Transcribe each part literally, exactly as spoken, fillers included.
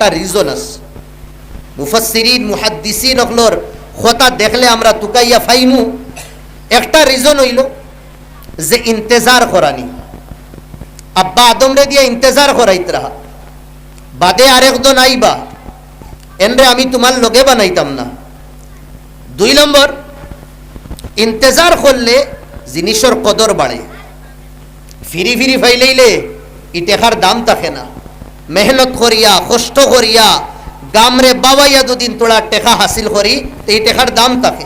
একটা রিজন আছে। মুফাসসিরিন, মুহাদ্দিসিন অকলর কথা দেখলে আমরা তুকাইয়া ফাইমু। একটা রিজন অইলো যে ইন্তেজার করানি। আব্বা আদমরে দিয়া ইন্তেজার করাইতরা, বাদে আরেকজন আইবা, এনরে আমি তুমার লগে বানাইতাম না। দুই নম্বর, ইন্তেজার করলে জিনিসর কদর বাড়ে। ফিরি ফিরি ফাইলাইলে ই টেকার দাম থাকে না। মেহনত করিয়া, কষ্ট করিয়া, গামরে বাবাইয়া দুদিন তোরা টেকা হাসিল করি, তো ই টেকার দাম থাকে।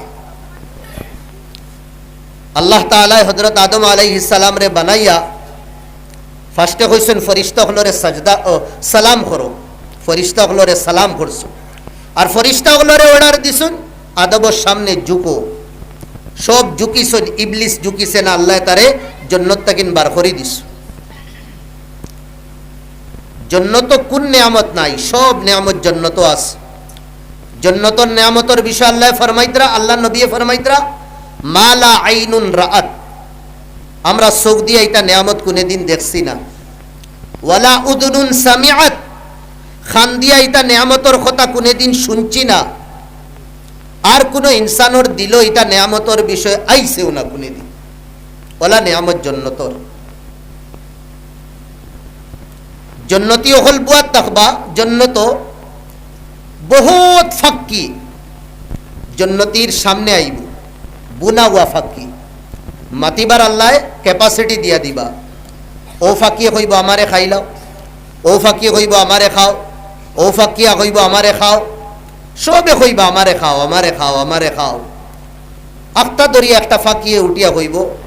আল্লাহ তাআলায় হযরত আদম আলাইহিস সালামরে বানাইয়া ফার্স্টে কইছইন, "ফিরিস্তা অকলরে সাজদা, ও, সালাম করো।" ফিরিস্তা অকলরে সালাম করছইন। আর ফিরিস্তা অকলরে অর্ডার দিছইন, "আদমর সামনে ঝুঁকো।" সব ঝুঁকিছইন, ইবলিস ঝুঁকিছে না, আল্লায় তারে জন্নত তাকিন বার করি দিছইন। জন্নতো কুন নিয়ামত নাই? সব নিয়ামত জন্নতো আছে। জন্নতর নিয়ামতর বিষয়ে আল্লায় ফরমাইতরা, আল্লার নবীয়ে ফরমাইতরা, "মা লা আইনুন রাআত।" আমরা চোখ দিয়া ইতা নিয়ামত কুনেদিন দেখছি না। "ওয়ালা উযুনুন সামিআত।" কান দিয়া ইতা নিয়ামতর কথা কুনেদিন শুনছি না। আর কুনু ইনসানর দিলো ইতা নিয়ামতর বিষয়ে আইছেও না কুনেদিন। অলা নিয়ামত জন্নতর। জন্নতি অকল বুয়াত থাকবা, জন্নতো বহুত ফাক্কি জন্নতির সামনে আইবো, বুনা হুয়া ফাক্কি। মাতিবার আল্লায় capacity দিয়া দিবা। অউ ফাক্কিয়ে কইবো, "আমারে খাইলাও।" অউ ফাক্কিয়ে কইবো, "আমারে খাও।" অউ ফাক্কিয়া কইবো, "আমারে খাও।" সবে কইবা, "আমারে খাও, আমারে খাও, আমারে খাও।" আখতা ধরিয়া একটা ফাক্কিয়ে উঠিয়া কইবো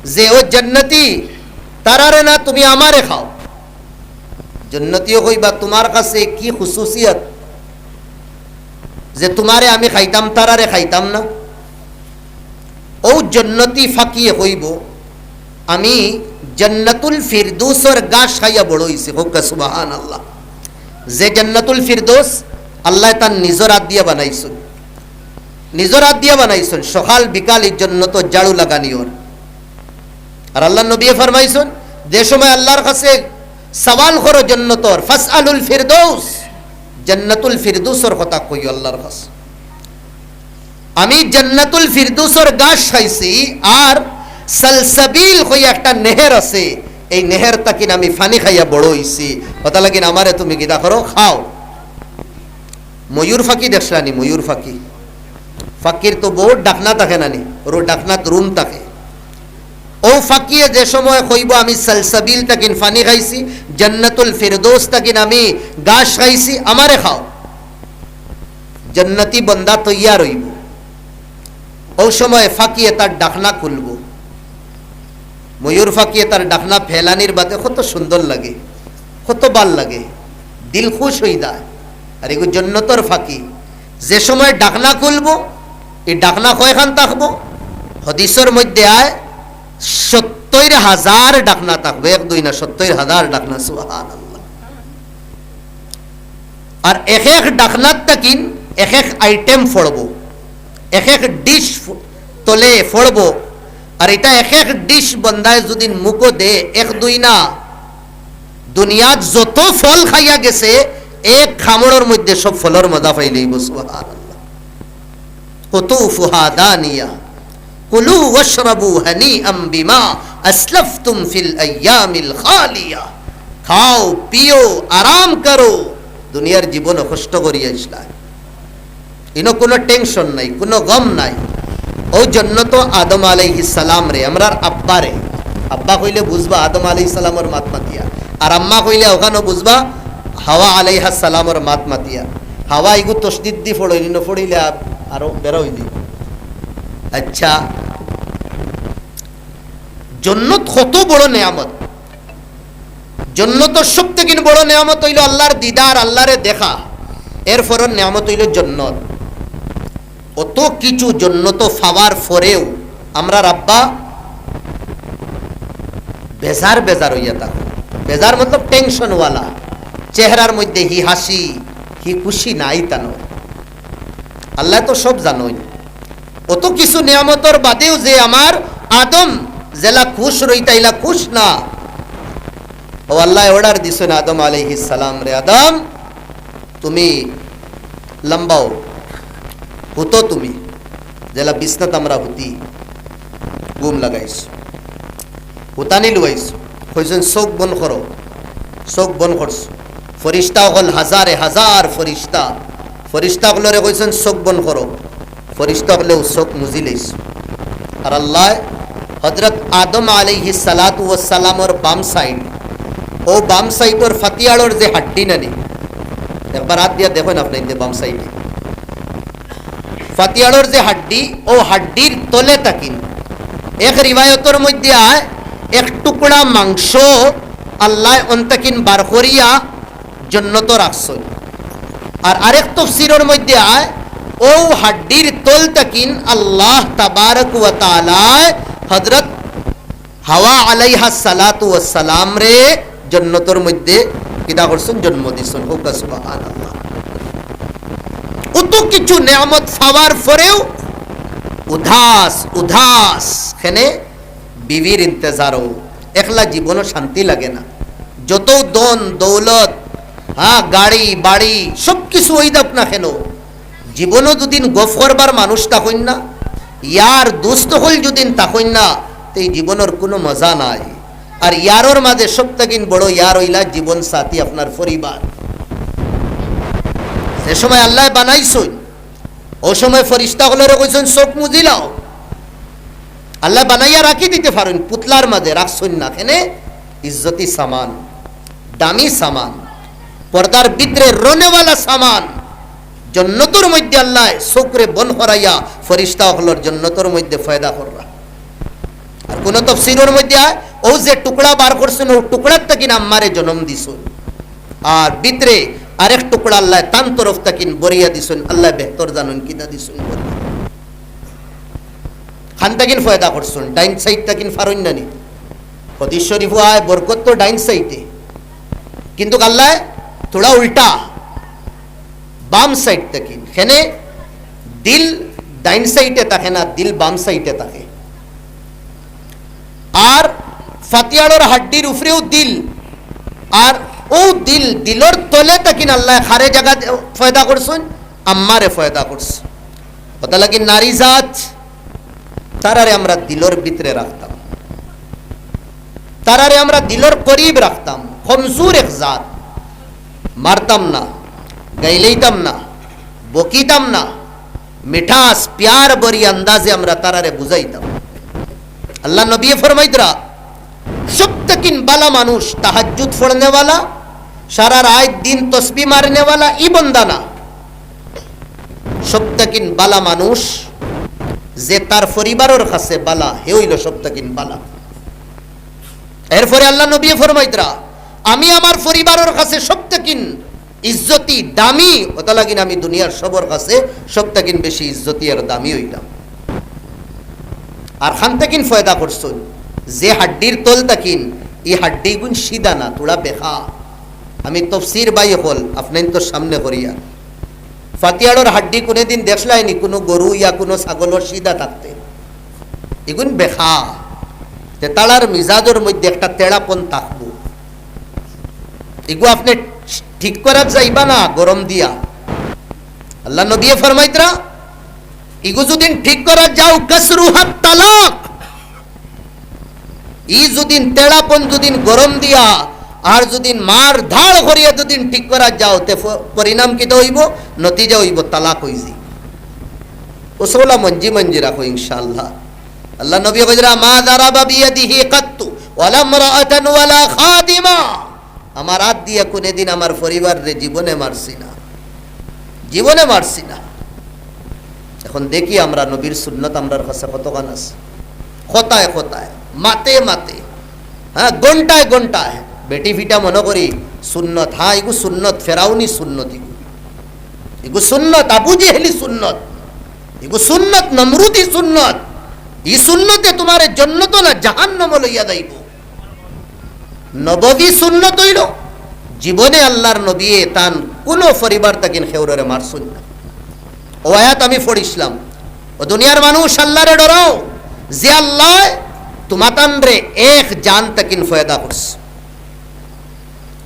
যে, "ও জন্নতি, তারারে না, তুমি আমারে খাও।" জন্নতিও কইবা, "তুমার কাছে কি খুসুসিয়ত যে তুমারে আমি খাইতাম, তারারে খাইতাম না?" অউ জন্নতি ফাক্কিয়ে কইবো, "আমি জান্নাতুল ফিরদৌসর ঘাস খাইয়া বড় অইছি।" কউক্কা সুবহানাল্লাহ। যে জান্নাতুল ফিরদৌস আল্লায় তান নিজর আত দিয়া বানাইছইন, নিজর আত দিয়া বানাইছইন, সকাল বিকাল ই জন্নতো ঝাড়ু লাগানি অর। আর আল্লার নবীয়ে ফরমাইছইন, যে সময় আল্লার কাছে সওয়াল করো জন্নতর, "ফাসআলুল ফিরদৌস", জান্নাতুল ফিরদৌসর কথা কইও আল্লার কাছে। আমি জান্নাতুল ফিরদৌসর ঘাস খাইছি, আর সালসাবিল কইয়া একটা নেহের আছে, এই নেহের তাকিন আমি পানি খাইয়া বড় অইছি। অতা লাগিন আমারে তুমি কিতা করো, খাও। ময়ূর ফাক্কি দেখছলানি, ময়ূর ফাক্কি? ফাক্কির তো বহুত ডাকনা থাকে না নি, অউ ডাকনাত রুম থাকে। অউ ফাক্কিয়ে যে সময় কইবো, "আমি সালসাবিল তাকিন পানি খাইছি, জান্নাতুল ফিরদৌস তাকিন আমি ঘাস খাইছি, আমারে খাও।" জন্নতি বন্দা তৈয়ার অইবো। অউ সময় ফাক্কিয়ে তার ডাকনা খুলবো। ময়ূর ফাক্কিয়ে তার ডাকনা ফেলানির বাদে কত সুন্দর লাগে, কত বালা লাগে, দিল খুশ অই যায়। আর এগু জন্নতর ফাক্কি, যে সময় ডাকনা খুলবো, ই ডাকনা কয়খান থাকবো? হাদিসর মধ্যে আয়, সত্তইর হাজার ডাকনা থাকবো, এক দুই না, সত্তইর হাজার ডাকনা, সুবহানাল্লাহ। আর এক এক ডাকনাত তাকিন এক এক আইটেম পড়বো, এক এক ডিশ ফ-, তলে পড়বো। আর ইতা এক এক ডিশ বন্দায় যুদি মুখো দে, এক দুই না, দুনিয়াত যত ফল খাইয়া গেছে, এক কামড়র মধ্যে সব ফলর মজা পাইলাইবো। সুবহানাল্লাহ। কুতুফুহা দানিয়া। কুলু ওয়াশরাবু হানিআম বিমা আসলাফতুম ফিল আইয়ামিল খালিয়া। খাও, পিও, আরাম করো, দুনিয়ার জীবনো কষ্ট করিয়া আইছলায়। ইনো কুনু টেনশন নাই, কুনু গম নাই। অউ জন্নতো আদম আলাইহিস সালামরে, আমরার আব্বারে, আব্বা কইলে বুঝবা আদম আলাইহিস সালামর মাত মাতিয়া, আর আম্মা কইলে অখানো বুঝবা হাওয়া আলাইহাস সালামর মাত মাতিয়া। হাওয়া ইগু তশদিদ দি পড়ইন, ইনো পড়িলে আ-, আরো বেড়া অই দিবো। আচ্ছা, জন্নত কত বড় নেয়ামত। জন্নতর সব থাকি বড় নেয়ামত অইলো আল্লার দিদার, আল্লারে দেখা। এরপরর নেয়ামত অইলো জন্নত। অত কিছু জন্নত পাওয়ার পরেও আমরার আব্বা বেজার বেজার অইয়া থাকো। বেজার মতলব টেনশনওয়ালা। চেহারার মধ্যে হি হাসি, হি খুশি নাই তানো। আল্লায় তো সব জানইন। অত কিছু নিয়ামতর বাদেও যে আমার আদম যেলা খুশ রইতা, ইলা খুশ না। অউ আল্লায় অর্ডার দিছইন আদম আলাইহিস সালামরে, "আদম, তুমি লম্বাও, হুতো তুমি, যেলা বিছনাত আমরা হুতি, ঘুম লাগাইছো, হুতানি লুয়াইছো, কইছইন, "চউখ বন্ধ করো।" চউখ বন্ধ করছো। ফিরিস্তা অকল হাজারে হাজার ফিরিস্তা, ফিরিস্তা অকলরে কইছইন, "চউখ বন্ধ করো।" ফিরিস্তা অকলেও চউখ মুজি লইছইন। আর আল্লায় হযরত আদম আলাইহিস সালাতু ওয়াস সালামর বাম সাইড, অউ বাম সাইডর ফাতিয়াড়র যে হাড্ডি নানি, একবার আত দিয়া দেখইন আপনে, ইনতে বাম সাইডে ফাতিয়াড়র যে হাড্ডি, অউ হাড্ডির তলে থাকিন, এক রিওয়ায়তর মধ্যে আয়, এক টুকরা মাংস আল্লায় অন থাকিন বার করিয়া জন্নতো রাখছইন। আর আরেক তফসিরর মধ্যে আয়, অউ হাড্ডির তল থাকিন আল্লাহ তাবারক ওয়া তাআলায় হযরত হাওয়া আলাইহাস সালাতু ওয়াস সালামরে জন্নতর মধ্যে কিতা করছইন? জন্ম দিছইন। কউক্কা সুবহানাল্লাহ। অত কিছু নিয়ামত পাওয়ার পরেও উদাস, উদাস। কেনে? বিবির ইন্তেজারো। একলা জীবনও শান্তি লাগে না। যত ধন, দৌলত, হ্যাঁ, গাড়ি, বাড়ি, সব কিছু অই যাউক না কেনে, জীবনও যুদি গফ করবার মানুষ থাকইন না, ইয়ার দোস্ত অকল যুদি থাকইন না, তে ই জীবনর কুনু মজা নাই। আর ইয়ারর মাঝে সব থাকিন বড় ইয়ার অইলা জীবন সাথী, আপনার পরিবার। যে সময় আল্লায় বানাইছইন, অউ সময় ফিরিস্তা অকলরে কইছইন, "চউখ মুজিলাও।" আল্লায় বানাইয়া রাখি দিতে পারইন, পুতলার মাঝে রাখছইন না। কেনে? ইজ্জতি সামান, দামি সামান, পর্দার ভিতরে রনেওয়ালা সামান। জন্নতর মধ্যে আল্লায় চউখরে বন্ধ করাইয়া ফিরিস্তা অকলর জন্নতর মধ্যে পয়দা কররা। আর কুনু তফসিরর মধ্যে আয়, অউ যে টুকরা বার করছইন, অউ টুকরার থাকিন আম্মারে জন্ম দিছইন। আর ভিতরে আরেক টুকরা আল্লায় তান তরফ থাকিন বরিয়া দিছইন, আল্লায় বেহতর জানইন কিতা দিছইন বরিয়া। খান থাকিন পয়দা করছইন, ডাইন সাইড থাকিন পারইন না নি। হাদিস শরীফো আয়, বরকত তো ডাইন সাইডে, কিন্তুক আল্লায় থুড়া উল্টা, বাম সাইড থাকিন। কেনে? দিল ডাইন সাইডে থাকে না, দিল বাম সাইডে থাকে। আর ফাতিয়াড়র হাড্ডির উপরেও দিল, আর অউ দিল, দিলর তলে থাকিন আল্লায় কারে জাগা দে-, পয়দা করছইন? আম্মারে পয়দা করছইন। অতার লাগি নারী জাত, তারারে আমরা দিলর ভিতরে রাখতাম, তারারে আমরা দিলর করিব রাখতাম। কমজোর এক জাত, মারতাম না, গাইলাইতাম না, বকিতাম না, মিঠাস, পিয়ার ভরি আন্দাজে আমরা তারারে বুঝাইতাম। আল্লার নবীয়ে ফরমাইতরা, সব থাকিন বালা মানুষ তাহাজ্জুদ পড়নেওয়ালা, সারা রাইত দিন তসবি মারনেওয়ালা, ই বন্দা না। সব থাকিন বালা মানুষ যে তার পরিবারর কাছে বালা, হে অইলো সব থাকিন বালা। এরপরে আল্লার নবীয়ে ফরমাইতরা, "আমি আমার পরিবারর কাছে সব থাকিন ইজ্জতি, দামি, অতার লাগিন আমি দুনিয়ার সবর কাছে সব থাকিন বেশি ইজ্জতি আর দামি অইলাম।" আর খান থাকিন পয়দা করছইন, যে হাড্ডির তল থাকিন, ই হাড্ডিগুন সিধা না, থুড়া বেকা। আমি তফসির ভাই অকল, আপনাইনতর সামনে করিয়া। ফাতিয়াড়র হাড্ডি কুনুদিন দেখলায়নি কুনু গরু ইয়া কুনু ছাগলর সিধা থাকতে? ইগুন বেকা। তে তারার মিজাজর মধ্যে একটা তেড়াপন থাকবো। ইগু আপনে ঠিক করাত যাইবা না গরম দিয়া। আল্লার নবীয়ে ফরমাইতরা, ইগু যুদিন ঠিক করাত যাও, কাসরুহা তালাক। ই যুদিন তেড়াপন যুদিন গরম দিয়া আর যুদিন মার ধাড় করিয়া যুদিন ঠিক করাত যাও, তে ফ-, পরিণাম কিতা অইবো? নতিজা অইবো তালাক অইযিবো। অউ সবলা মঞ্জি মঞ্জি রাখো ইনশাআল্লাহ। আল্লার নবীয়ে কইরা, "মা দারাবা বিয়াদিহি কাত্তু ওয়ালা ইমরাআতান ওয়ালা খাদিমা।" আমার আত দিয়া কুনুদিন আমার পরিবাররে জীবনে মারছি না, জীবনে মারছি না। এখন দেখি আমরা নবীর সুন্নত আমরার কাছে কতখান আছে, কথায় কথায়, মাতে মাতে, হ্যাঁ, ঘন্টায় ঘন্টায়। বেটি ফিটা মনো করি সুন্নত, হ্যাঁ, ইগু সুন্নত, ফেরাউনি সুন্নত ইগু। ইগু সুন্নত, আবু জেহেলি সুন্নত। ইগু সুন্নত, নমরুদি সুন্নত। ই সুন্নতে তুমারে জন্নতো না জাহান্নামো লইয়া যাইবো। নববী সুন্নত অইলো, জীবনে আল্লার নবীয়ে তান কুনু পরিবার থাকিন কেউররে মারছইন না। অউ আয়াত আমি পড়ছিলাম, "ও দুনিয়ার মানুষ, আল্লারে ডরাও, যে আল্লায় তুমাতানরে এক জান থাকিন পয়দা করছে।"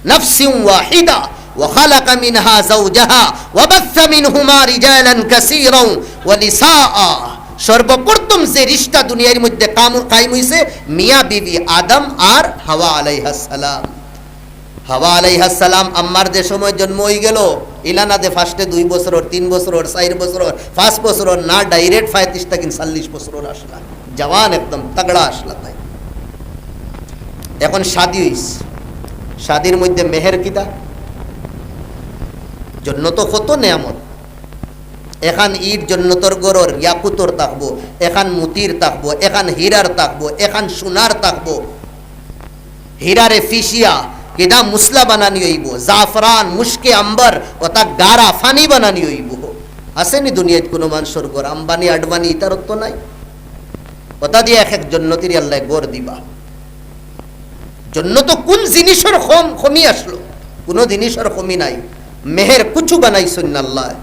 নাফসিন ওয়াহিদা, وخلق منها زوجها وبث منهما رجالا كثيرا ونساء। সর্বপ্রথম যে রিশতা দুনিয়ার মধ্যে কাম-, কায়েম হইছে মিয়া বিবি আদম আর হাওয়া আলাইহাস সালাম। হাওয়া আলাইহাস সালাম আম্মার যে সময় জন্ম হই গেল, ইলা না দে first-এ দুই বছরর, তিন বছরর, চাইর বছরর, পাঁচ বছরর না, direct পঁয়ত্রিশ থাকি চল্লিশ বছরর আসলা, জওয়ান একদম তাগড়া আসলা তাই। এখন শাদি হইছে, শাদির মধ্যে মেহের কিতা? জন্নতো কত নেয়ামত। এখান ইট জন্নতর ঘরর ইয়াকুতর থাকবো, এখান মুতির থাকবো, এখান হীরার থাকবো, এখান সোনার থাকবো। হীরারে ফিশিয়া কিতা মুসলা বানানি হইবো, জাফরান, মুশকে আম্বর, ওটা গারা ফানি বানানি হইবো। আছে নি দুনিয়াত কোনো মানষর ঘর? আম্বানি, আডবানি, ইতার তো নাই। ওটা দিয়া এক এক জন্নতির আল্লায় ঘর দিবা। জন্নতো কোন জিনিসর কম, কমি আসলো? কোনো জিনিসর কমি নাই। মেহের কুচু বানাইছইন না আল্লায়।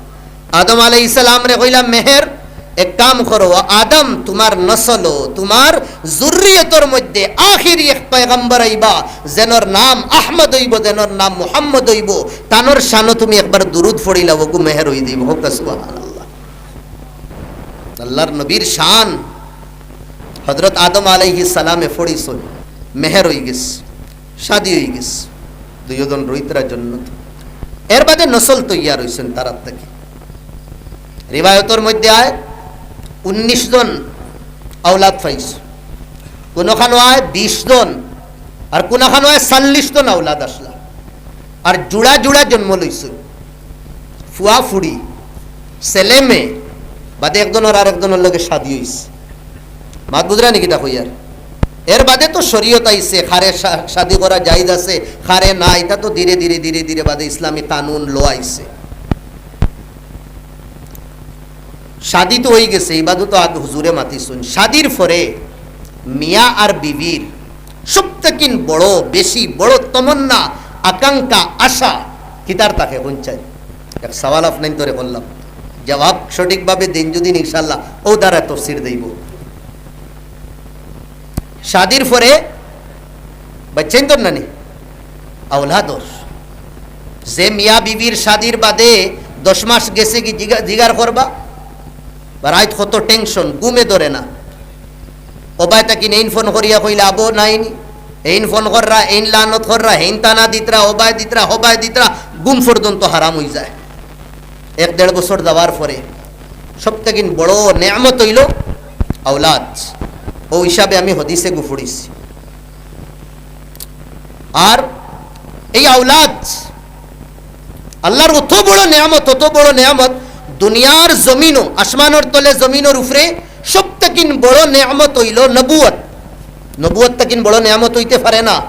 আদম আলাইহিস সালামরে কইলা, "মেহের, এক কাম করো, আদম, তুমার নসলো, তুমার জুররিয়তর মধ্যে আখিরি এক পয়গম্বর আইবা, যেনর নাম আহমদ হইবো, যেনর নাম মুহাম্মদ হইবো, তানর শানো তুমি একবার দুরুদ ফড়িলাও, ওগু মেহের হই দিবো।" হোক সুবহানাল্লাহ। আল্লাহর নবীর শান। হযরত আদম আলাইহিস সালামে ফড়িছইন, মেহের হই গেছে, শাদি হই গেছে, দুইজন রইতরা জন্নত। এর বাদে নসল তৈয়ার হইছইন তারার থাকি। রিওয়ায়তর মধ্যে আয়, উনিশ জন আওলাদ পাইছে, কোনোখানো আয় বিশ জন, আর কোনোখানো আয় চল্লিশ জন আওলাদ আসলা। আর জুড়া জুড়া জন্ম লইছে, ফুয়া ফুড়ি, ছেলে মেয়ে, বাদে একজনর আর একজনর লগে শাদি হইছে। মাত বুঝরা নি কিতা কইয়ার? এর বাদে তো শরীয়ত আইছে, কারে শা-, শাদি করা জায়েজ আছে, কারে না, ইটা তো ধীরে ধীরে ধীরে ধীরে বাদে ইসলামী কানুন ল আইছে। শাদি তো হই গেছে, ইবাদত তো আগ হুজুরে মাতিছইন। শাদির পরে মিয়া আর বিবির সব থাকি বড়, বেশি বড় তমন্না, আকাঙ্ক্ষা, আশা কিতার থাকে? কোন চাই? এক সওয়াল আপনাইন তরে করলাম, জবাব সঠিকভাবে দিন যদি ইনশাআল্লাহ, ও দ্বারা তফসির দেইব। শাদির পরে বাচ্চাইন তোর নানি আওলাদর। যে মিয়া বিবির শাদির বাদে দশ মাস গেছে কি জিগা-, জিগার করবা? বা রাইত কত টেনশন, ঘুমে ধরে না। ওবায় তাকি নেইন ফোন করিয়া কইলা, "আবো নাইনি।" এইন ফোন কররা, এইন লানত কররা, হেইন তানা দিতরা, ওবায় দিতরা, হবায় দিতরা, ঘুম পর্যন্ত হারাম হই যায়। এক দেড় বছর যাওয়ার পরে সব থাকি বড় নেয়ামত হইল আওলাদ। ও হিসাবে আমি হদিসে গুফুড়িছি। আর এই আওলাদ আল্লাহর অত বড় নেয়ামত, অত বড় নেয়ামত, দুনিয়ার জমিনও, আসমানর তলে জমিনর উপরে সব থাকি বড় নেয়ামত হইল নবুয়ত। নবুয়ত থাকি বড় নেয়ামত হইতে পারে না।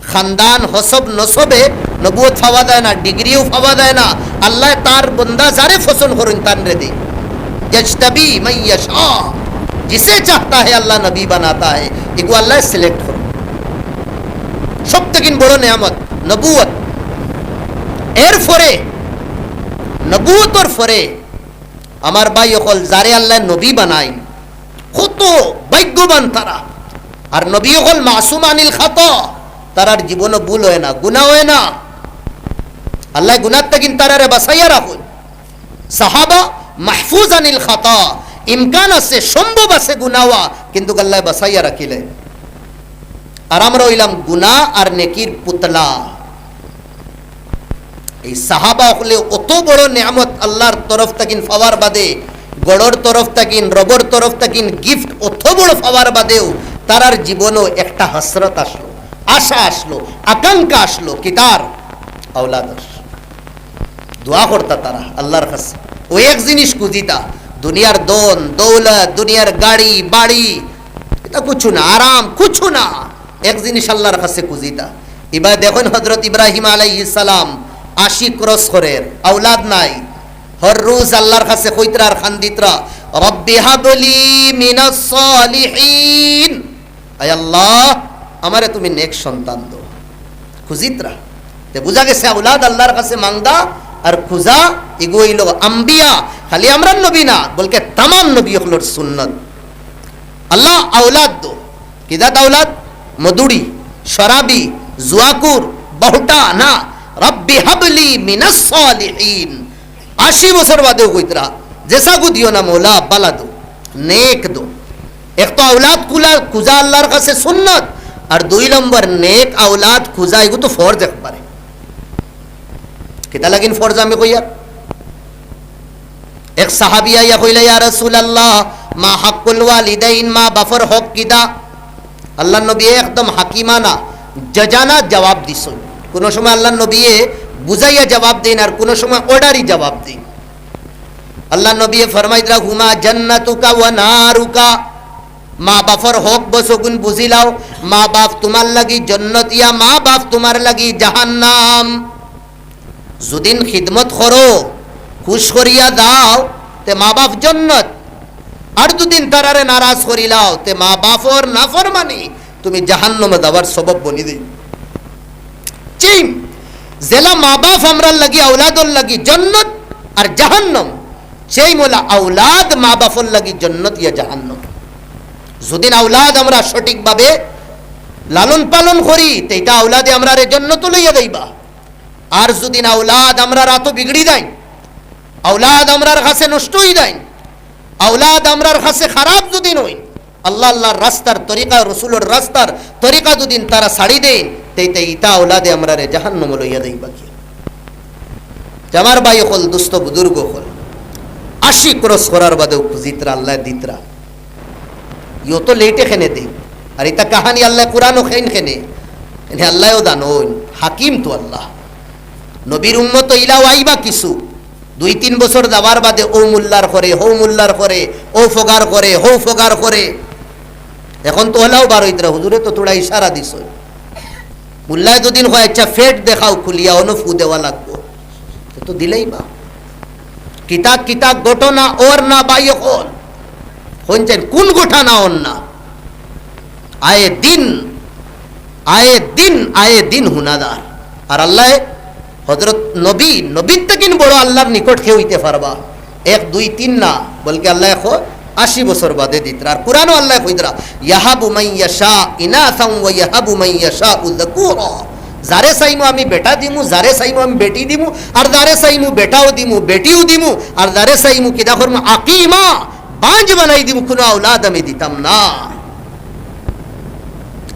খানদান, হসব, নসবে নবুয়ত পাওয়া যায় না, ডিগ্রিও পাওয়া যায় না। আল্লাহ তার বন্দা যারে পছন্দ করইন তানরে দেইন। ইয়াজতাবি মান ইয়াশা, জিসে চাহতা হে আল্লাহ নবী বানাতা হে। এগু আল্লাহ সিলেক্ট করইন। সব থাকি বড় নেয়ামত নবুয়ত। এর পরে, নবুয়তর পরে আমার ভাই অকল, যারে আল্লাহ নবী বানাইন, কত ভাগ্যবান তারা। আর নবী অকল মাসুম আনিল খাতা, তারার জীবনও ভুল হয় না, গুনাহ হয় না। আল্লাহ গুনাহ থাকি তারারে বাঁচাইয়া রাখইন। সাহাবা মাহফুজ আনিল খাতা, ইমকান আছে, সম্ভব আছে গুনাহ হওয়া, কিন্তু আল্লাহ বাঁচাইয়া রাখিলে। আর আমরা হইলাম গুনাহ আর নেকির পুতলা। এই সাহাবা অকলে অত বড় নেয়ামত আল্লাহর তরফ থাকি পাওয়ার বাদে, গড়র তরফ থাকি, রবর তরফ থাকি গিফট অত বড় পাওয়ার বাদেও তারার জীবনও একটা হাসরত আসলো, আশা আসলো, আকাঙ্ক্ষা আসলো, কিতার আওলাদ আসলো। দোয়া করতা তারা আল্লাহর কাছে, ও এক জিনিস খুঁজিতা, দুনিয়ার ধন দৌলত, দুনিয়ার গাড়ি বাড়ি, এটা কিছু না, আরাম কিছু না, এক জিনিস আল্লাহর কাছে খুঁজিতা। ইবা দেখইন হযরত ইব্রাহিম আলাইহিস সালাম আশি ক্রস করের, আওলাদ নাই, হর রোজ আল্লাহর কাছে কইতরা আর কান্দিতরা, "রব্বি হাবলি মিনাস সালিহিন।" আয় আল্লাহ, আমারে তুমি নেক সন্তান দেও। খুঁজিতরা। তে বুঝা গেছে আওলাদ আল্লাহর কাছে মাংদা আর খুঁজা এগু অইল আম্বিয়া। খালি আমরার নবী না, বলকে তামাম নবী অকলর সুন্নত। আল্লাহ আওলাদ দো। কিজাত আওলাদ? মদুড়ি, শরাবি, জুয়াকুর, বাহুটা না। "রব্বি হাবলি মিনাস সালিহিন।" আশি বছর বাদেও কইতরা, "যেসাগু দিও না মৌলা, বালা দো, নেক দো।" এক তো আওলাদ কুলা, খুজা আল্লাহর কাছে সুন্নত, আর দুই নম্বর নেক আওলাদ খুজা, এগু তো ফরজ একবারে। কিতা লাগিন ফরজ আমি কইয়ার? এক সাহাবী আইয়া কইলা, "ইয়া রাসূলুল্লাহ, মা হাক্কুল ওয়ালিদাইন, মা বাফর হক কিতা?" আল্লাহর নবী একদম হাকিমানা, জজানা জবাব দিছইন। কুনু সময় আল্লাহর নবীয়ে বুঝাইয়া জবাব দেইন, আর কুনু সময় অর্ডারি জবাব দেইন। আল্লাহর নবীয়ে ফরমাইতরা, "হুমা জান্নাতুকা ওয়া নারুকা।" মা বাফর হক বছগুন বুঝিলাও, মা বাফ তুমার লাগি জন্নত ইয়া মা বাফ তুমার লাগি জাহান্নাম। যুদিন খিদমত করো, খুশ করিয়া দাও, তে মা বাফ জন্নত। আর যুদিন তারারে নারাজ করিলাও, তে মা বাফর নাফরমানি তুমি জাহান্নামে যাওয়ার সবব বনি দেই। চিম, যেলা মা বাফ আমরার লাগি, আওলাদর লাগি জন্নত আর জাহান্নাম, সেই মোলা আওলাদ মা বাফর লাগি জন্নত ইয়া জাহান্নাম। যুদিন আওলাদ আমরা সঠিকভাবে লালন পালন করি, তে ইতা আওলাদে আমরারে জন্নত লইয়া যাইবা। আর যুদিন আওলাদ আমরার আতো বিগড়ি দেয়, আওলাদ আমরার কাছে নষ্ট অই দেয়, আওলাদ আমরার কাছে খারাপ যুদিন অয়, আল্লাহ, আল্লাহর রাস্তার তরিকা, রসুলর রাস্তার তরিকা যুদিন তারা ছাড়ি দেইন, তে, তে ইতা আওলাদে আমরারে জাহান্নামো লইয়া যাইবা কি? যে আমার ভাই অকল, দোস্ত, বুজুর্গ অকল, আশি ক্রস করার বাদেও খুজিতরা, আল্লায় দিতরা। ইও তো লেটে খেনে দেই। আর ইতা কাহানি আল্লায় কুরআনো খেইন খেনে। এনে আল্লায়ও জানইন, হাকিম তো আল্লাহ। নবীর উম্মত ইলাও আইবা কিছু। দুই তিন বছর যাওয়ার বাদে অউ মুল্লার করে, হউ মুল্লার করে, অউ ফগার করে, হউ ফগার করে। এখন তো অলাও বার অইতরা, হুজুরে তো থুড়া ইশারা দিছইন। মুল্লায় দুদিন কয়, "আচ্ছা, ফেট দেখাও খুলিয়া, অনো ফু দেওয়া লাগবো।" তো, তো দিলাইবা। কিতা, কিতা ঘটনা অর না ভাই অকল? হুনছইন, কুন ঘটনা অর না? আয়ে দিন, আয়ে দিন, আয়ে দিন হুনা যার। আর আল্লায় হযরত নবী, নবীর থাকিন বড় আল্লাহর নিকট কেউ অইতে পারবা? এক, দুই, তিন না, বলকে আল্লায় কয় আশি বছর বাদে দিতরা। আর কুরআনো আল্লায় কইতরা, "ইয়াহাবু মান ইয়াশা ইনাসান ওয়া ইয়াহাবু মান ইয়াশা যুকুরা।" যারে চাইমু আমি বেটা দিমু, যারে চাইমু আমি বেটি দিমু, আর যারে চাইমু বেটাও দিমু, বেটিও দিমু, আর যারে চাইমু কিতা করমু, আকিমা, বাঞ্জ বানাই দিমু, কুনু আওলাদ আমি দিতাম না।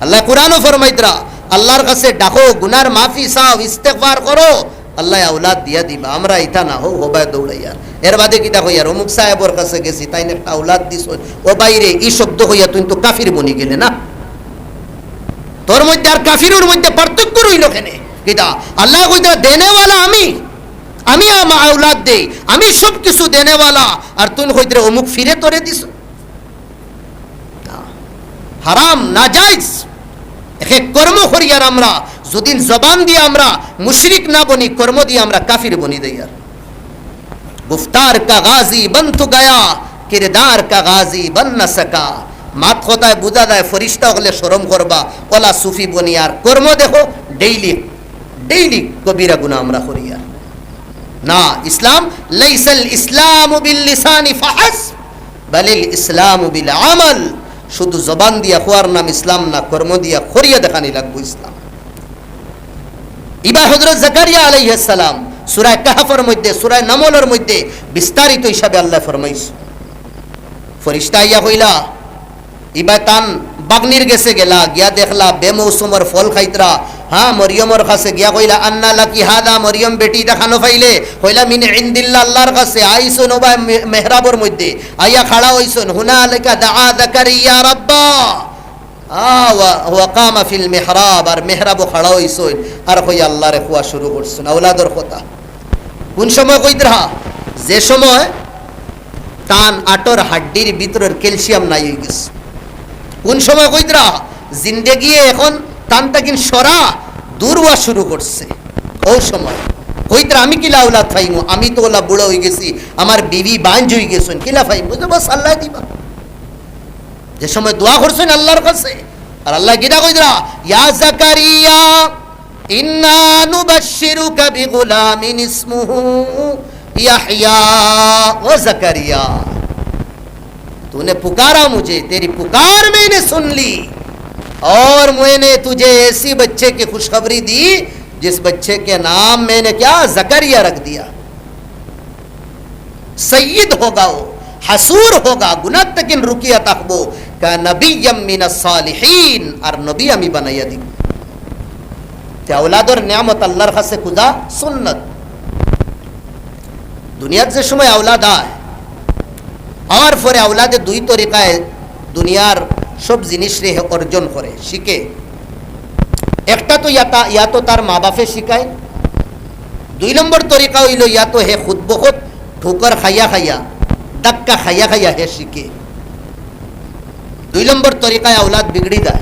আল্লায় কুরআনো ফরমাইতরা, আল্লাহর কাছে ডাকো, গুনার মাফি চাও, ইস্তেগফার করো, আল্লায় আওলাদ দিয়া দিবা। আমরা ইতা না, হউ হবায় দৌড়াইয়ার। এর বাদে কিতা কইয়ার, "অমুক সাহেবর কাছে গেছি, তাইন একটা আওলাদ দিছইন।" ও ভাইরে, ই শব্দ কইয়া তুই তো কাফির বনি গেলে না? তোর মধ্যে আর কাফিরর মধ্যে পার্থক্য রইল কেনে? কিতা? আল্লায় কইতরা, "দেনেওয়ালা আমি, আমি আমা-, আওলাদ দেই, আমি সব কিছু দেনেওয়ালা।" আর তুই কইতরে, "অমুক ফিরে তোরে দিছইন।" হারাম, নাজাইজ। এক এক কর্ম করিয়ার আমরা, যুদিন জবান দিয়া আমরা মুশরিক না বনি, কর্ম দিয়া আমরা কাফির বনি দেইয়ার। گفتار کا غازی بن تو گیا، کردار کا غازی بن نہ سکا۔ মাত কথায় বুঝা যায়, ফিরিস্তা অকলে শরম করবা, অলা সুফি বনিয়ার কর্ম দেখো, ডেইলি, ডেইলি কবিরা গুনাহ আমরা করিয়ার। না, ইসলাম, ليس الإسلام باللسان فحسب، بل الإسلام بالعمل। শুধু জবান দিয়া কওয়ার নাম ইসলাম না, কর্ম দিয়া করিয়া দেখানি লাগবো ইসলাম। ইবা হযরত জাকারিয়া আলাইহিস সালাম, সূরা কাহফর মধ্যে, সূরা নামলর মধ্যে বিস্তারিত হিসাবে আল্লায় ফরমাইছইন। ফিরিস্তা আইয়া কইলা, ইবা তান বাগনির গেছে গেলা, গিয়া দেখলা বেমৌসুমর ফল খাইতরা। হ্যাঁ, মরিয়মর কাছে গিয়া কইলা, "আন্না লাকি হাদা", মরিয়ম বেটি ইতা কানো পাইলে? কইলা, "মিন ইন্দিল্লাহ", আল্লাহর কাছে। আইছইন ওবা মে-, মেহরাবর মধ্যে, আইয়া খাড়া অইছইন। হুনালিকা দাআ জাকারিয়া রাব্বা। আ, ওয়া, ওয়া কামা ফিল মিহরাব, আর মেহরাবো খাড়া অইছইন, আর কইয়া আল্লাহরে কওয়া শুরু করছইন আওলাদর কথা। কুন সময় কইতরা? যে সময় তান আটর হাড্ডির ভিতরর ক্যালসিয়াম নাই অইগেছে। কুন সময় কইতরা? জিন্দেগিয়ে এখন তান তাকিন সরা দূর অওয়া শুরু করছে। অউ সময় কইতরা, "আমি কিলা আওলাদ পাইমু? আমি তো অলা বুড়া অইগেছি, আমার বিবি বাঞ্জ অইগেছইন, কিলা পাইমু?" তো বাস আল্লায় দিবা। যে সময় দোয়া করছইন আল্লাহর কাছে, আর আল্লায় কিতা কইতরা, "ইয়া জাকারিয়া, ইন্না নুবাশশিরুকা বিগুলামিন ইসমুহু ইয়াহইয়া।" ও জাকারিয়া, तूने पुकारा मुझे, तेरी पुकार मैंने सुन ली, और मैंने तुझे ऐसी बच्चे की खुशखबरी दी जिस बच्चे के नाम मैंने क्या जकरिया रख दिया, सैयद होगा वो, हसूर होगा, गुनाह तकिन रुकिया तकबो, का नबिय्यम मिनस सालिहीन, আর নবী আমি বানাইয়া দিব। তে আওলাদর নিয়ামত আল্লাহর কাছে খুঁজা সুন্নত। দুনিয়াত যে সময় আওলাদ আয়, আওয়ার পরে আওলাদে দুই তরিকায় দুনিয়ার সব জিনিসরে হে অর্জন করে, শিখে। একটা তো ইয়াতা, ইয়া তো তার মা বাপে শিখায়। দুই নম্বর তরিকা অইলো, ইয়া তো হে খুদ বখুদ ঠুকর খাইয়া খাইয়া, ধাক্কা খাইয়া খাইয়া হে শিখে। দুই নম্বর তরিকায় আওলাদ বিগড়ি যায়।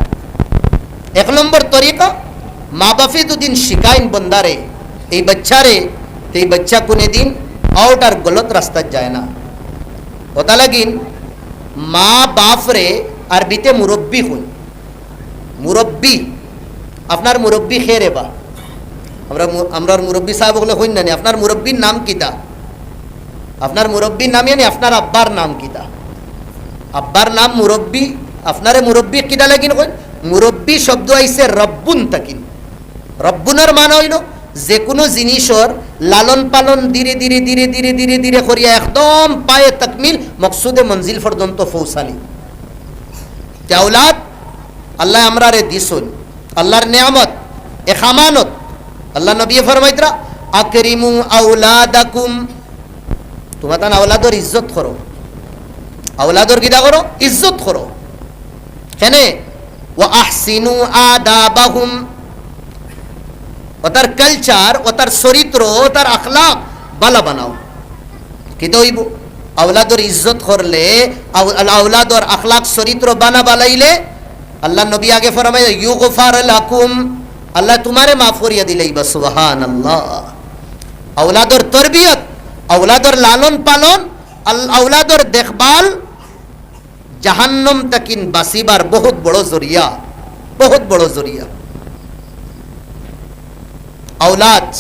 এক নম্বর তরিকা, মা বাপে দুদিন শিখাইন বন্দারে, এই বাচ্চারে, তে এই বাচ্চা কোনোদিন আউট আর গলত রাস্তাত যায় না। অতা লাগিন মা বাপরে আরবিতে মুরব্বি কইন। মুরব্বি, আপনার মুরব্বি কে রে বা? আমরা মু-, আমরার মুরব্বি সাহেব অকলে কইন না নি, আপনার মুরব্বির নাম কিতা? আপনার মুরব্বির নাম, ইয়ানি আপনার আব্বার নাম কিতা? আব্বার নাম মুরব্বি, আপনারে মুরব্বি কিতা লাগিন কইন? মুরব্বি শব্দ আইছে রব্বুন তাকিন। রব্বুনর মানে অইলো যে কোনো জিনিসর লালন পালন ধীরে ধীরে, ধীরে ধীরে, ধীরে ধীরে করিয়া একদম পায়ে তাকমিল মকসুদে মঞ্জিল পর্যন্ত পৌঁছানি। তে আওলাদ আল্লায় আমরারে দিছইন, আল্লাহর নিয়ামত, এক আমানত। আল্লাহর নবীয়ে ফরমাইতরা, "আকরিমু আওলাদাকুম", তুমরা তান আওলাদর ইজ্জত করো, আওলাদর কিতা করো, ইজ্জত করো। কেনে? "ওয়া আহসিনু আদাবাহুম", অতার কালচার, অতার চরিত্র, অতার আখলাক বালা বানাও। কিতা অইবো? আওলাদর ইজ্জত করলে, আউ-, আল-, আওলাদর আখলাক চরিত্র বানা বালাইলে, আল্লাহর নবী আগে ফরমায়, "ইউগফার লাকুম", আল্লায় তুমারে মাফ করিয়া দিলাইবা। সুবহানাল্লাহ। আওলাদর তরবিয়ত, আওলাদর লালন পালন, আল-, আওলাদর দেখভাল, জাহান্নাম তাকিন বাঁচিবার বহুত বড় জরিয়া, বহুত বড় জরিয়া। আওলাদ,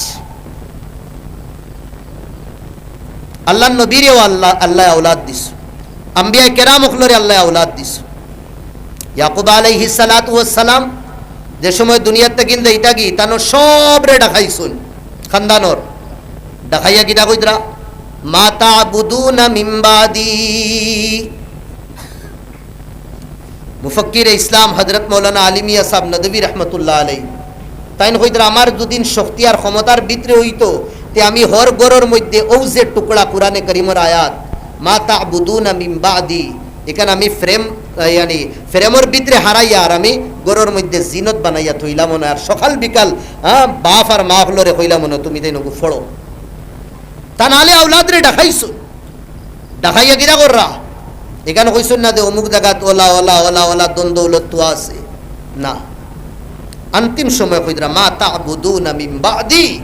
আল্লাহর নবীরেও আল্লাহ, আল্লায় আওলাদ দিছইন, আম্বিয়া কেরাম অকলরে আল্লায় আওলাদ দিছইন। ইয়াকুব আলাইহিস সালাতু ওয়াস সালাম যে সময় দুনিয়াত তাকিন যাইতাগি, তান সবরে ডাকাইছইন, খানদানর ডাকাইয়া কিতা কইতরা, "মা তা'বুদুনা মিন বা'দি।" মুফাক্কিরে ইসলাম হযরত মাওলানা আলী মিয়া সাহেব নদভী রহমতুল্লাহ আলাইহি, তাইন কইতরা, "আমার দুদিন শক্তি আর ক্ষমতার ভিতরে অইতো, তে আমি হর ঘরর মধ্যে অউ যে টুকরা কোরআনে করিমর আয়াত, মা তা'বুদুনা মিন বা'দি, ইখান আমি ফ্রেম, আহ, ইয়ানি ফ্রেমর ভিতরে হারাইয়া আর আমি ঘরর মধ্যে জিনত বানাইয়া থইলাম অনে, আর সকাল বিকাল, হ্যাঁ, বাপ আর মা অকলরে কইলাম অনে, তুমি তাইন অগু ফড়ো।" তান আলে আওলাদরে ডাকাইছইন। ডাকাইয়া কিতা কররা? ইখান কইছইন না যে অমুক জাগাত অলা, অলা, অলা, অলা, ধন দৌলত তো আছে। না। অন্তিম সময় কইতরা, "মা তা'বুদুনা মিন বা'দি।"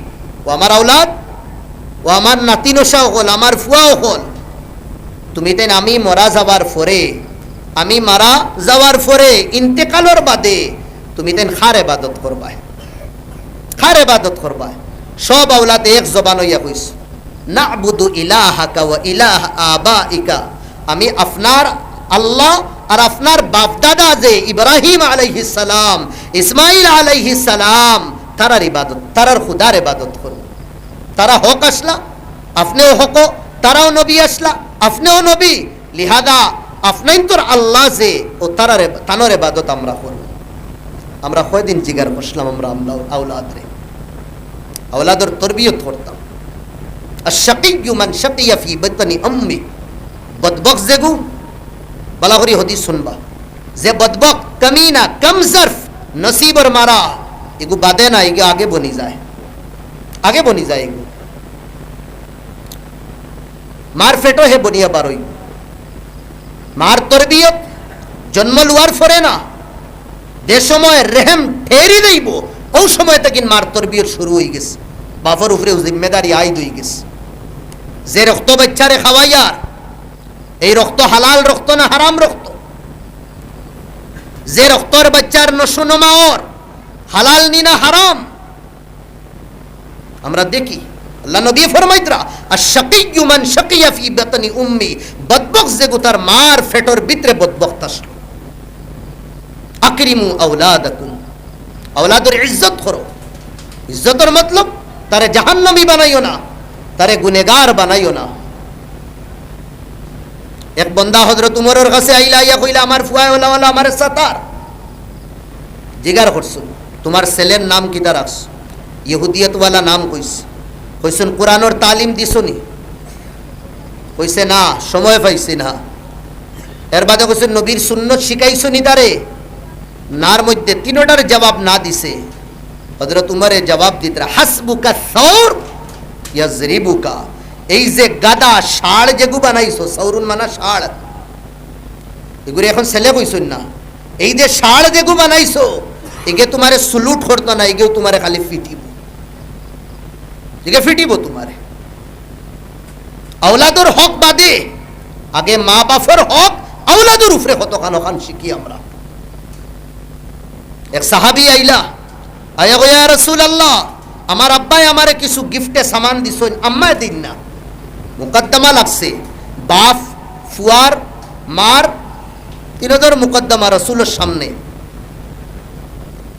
ও আমার আওলাদ, ও আমার নাতিনশা অকল, আমার ফুয়া অকল, তুমি তাইন আমি মরা যাওয়ার পরে, আমি মারা যাওয়ার পরে, ইন্তেকালর বাদে তুমি তাইন কার ইবাদত করবায়? কার ইবাদত করবায়? সব আওলাদে এক জবান অইয়া কইছে, "না'বুদু ইলাহাকা ওয়া ইলাহা আবাইকা।" আমি আপনার আল্লাহ আর আপনার বাপদাদা যে ইব্রাহিম আলাইহিস সালাম, ইসমাইল আলাইহিস সালাম, তারার ইবাদত, তারার খুদার ইবাদত করমু। তারা হক আছলা, আপনেও হক, তারাও নবী আছলা, আপনেও নবী। লিহাদা আপনাইনতর আল্লাহ যে, ও তারার এব-, তানর ইবাদত আমরা করমু। আমরা কয়দিন জিগার করছিলাম আমরা, আমরা আওলাদরে, আওলাদর তরবিয়ত করতাম। আশ-শাকিয়্যু মান শাকিয়া ফি বাতনি উম্মি। বদবখত যেগু, বালা করি হদিস হুনবা, যে বদবখত, কমিনা, কমজরফ, নসিবর মারা, এগু বাদে না, এগু আগে বনি যায়, আগে বনি যায় এগু। মার পেটো হে বনিয়া বারইবো। মার তরবিয়ত জন্ম লওয়ার পরে না, যে সময় রেহেম ঠেরি যাইবো, অউ সময় তাকিন মার তরবিয়ত শুরু অইগেছে, বাপর উপরেও জিম্মেদারি আইদ অইগেছে। যে রক্ত বাইচ্চারে খাওয়াইয়ার, এই রক্ত হালাল রক্ত না হারাম রক্ত? যে রক্তর বাইচ্চার নসুনমা অর, হালাল নি না হারাম? আমরা দেখি, আল্লার নবী ফরমাইতরা, "আশ-শাকিয়্যু মান শাকিয়া ফি বাতনি উম্মি", বদবখত যেগু তার মার পেটর ভিতরে বদবখত আছলো। "আকরিমু আওলাদাকুম", আওলাদর ইজ্জত করো। ইজ্জতর মতলব, তারে জাহান্নামী বানাইও না, তারে গুনেগার বানাইও না। এক বন্দা হযরত উমরর কাছে আইলা, আইয়া কইলা, "আমার ফুয়ায় অলা অলা আমারে সাতার।" জিগার করছইন, "তুমার ছেলের নাম কিতা রাখছো?" ইহুদিয়তওয়ালা নাম কইছে। কইছইন, "কুরআনর তালিম দিছো নি?" কইছে, "না, সময় পাইছি না।" এর বাদে কইছইন, "নবীর সুন্নত শিখাইছো নি তারে?" নার মধ্যে তিনোটার জবাব না দিছে। হযরত উমরে জবাব দিতরা, "হাসবুকা সাউর ইয়াজরিবুকা।" এই যে গাধা, ষাঁড় যেগু বানাইছো, সাউরুন মানা ষাঁড়, এগুরে এখন ছেলে কইছইন না। এই যে ষাঁড় যেগু বানাইছো, এগে তুমারে সুলুট করতো না, এগেও তুমারে খালি ফিটিবো, এগে ফিটিবো তুমারে। আওলাদর হক বাদে, আগে মা বাফর হক, আওলাদর উপরে কতখান অখান শিখি আমরা। এক সাহাবী আইলা, আইয়া কইয়া, "ইয়া রাসূলুল্লাহ, আমার আব্বায় আমারে কিছু গিফটে সামান দিছইন, আম্মায় দিন না।" মুকদ্দমা লাগছে, বাফ, ফুয়ার, মার, তিনোজনর মুকদ্দমা রসুলর সামনে।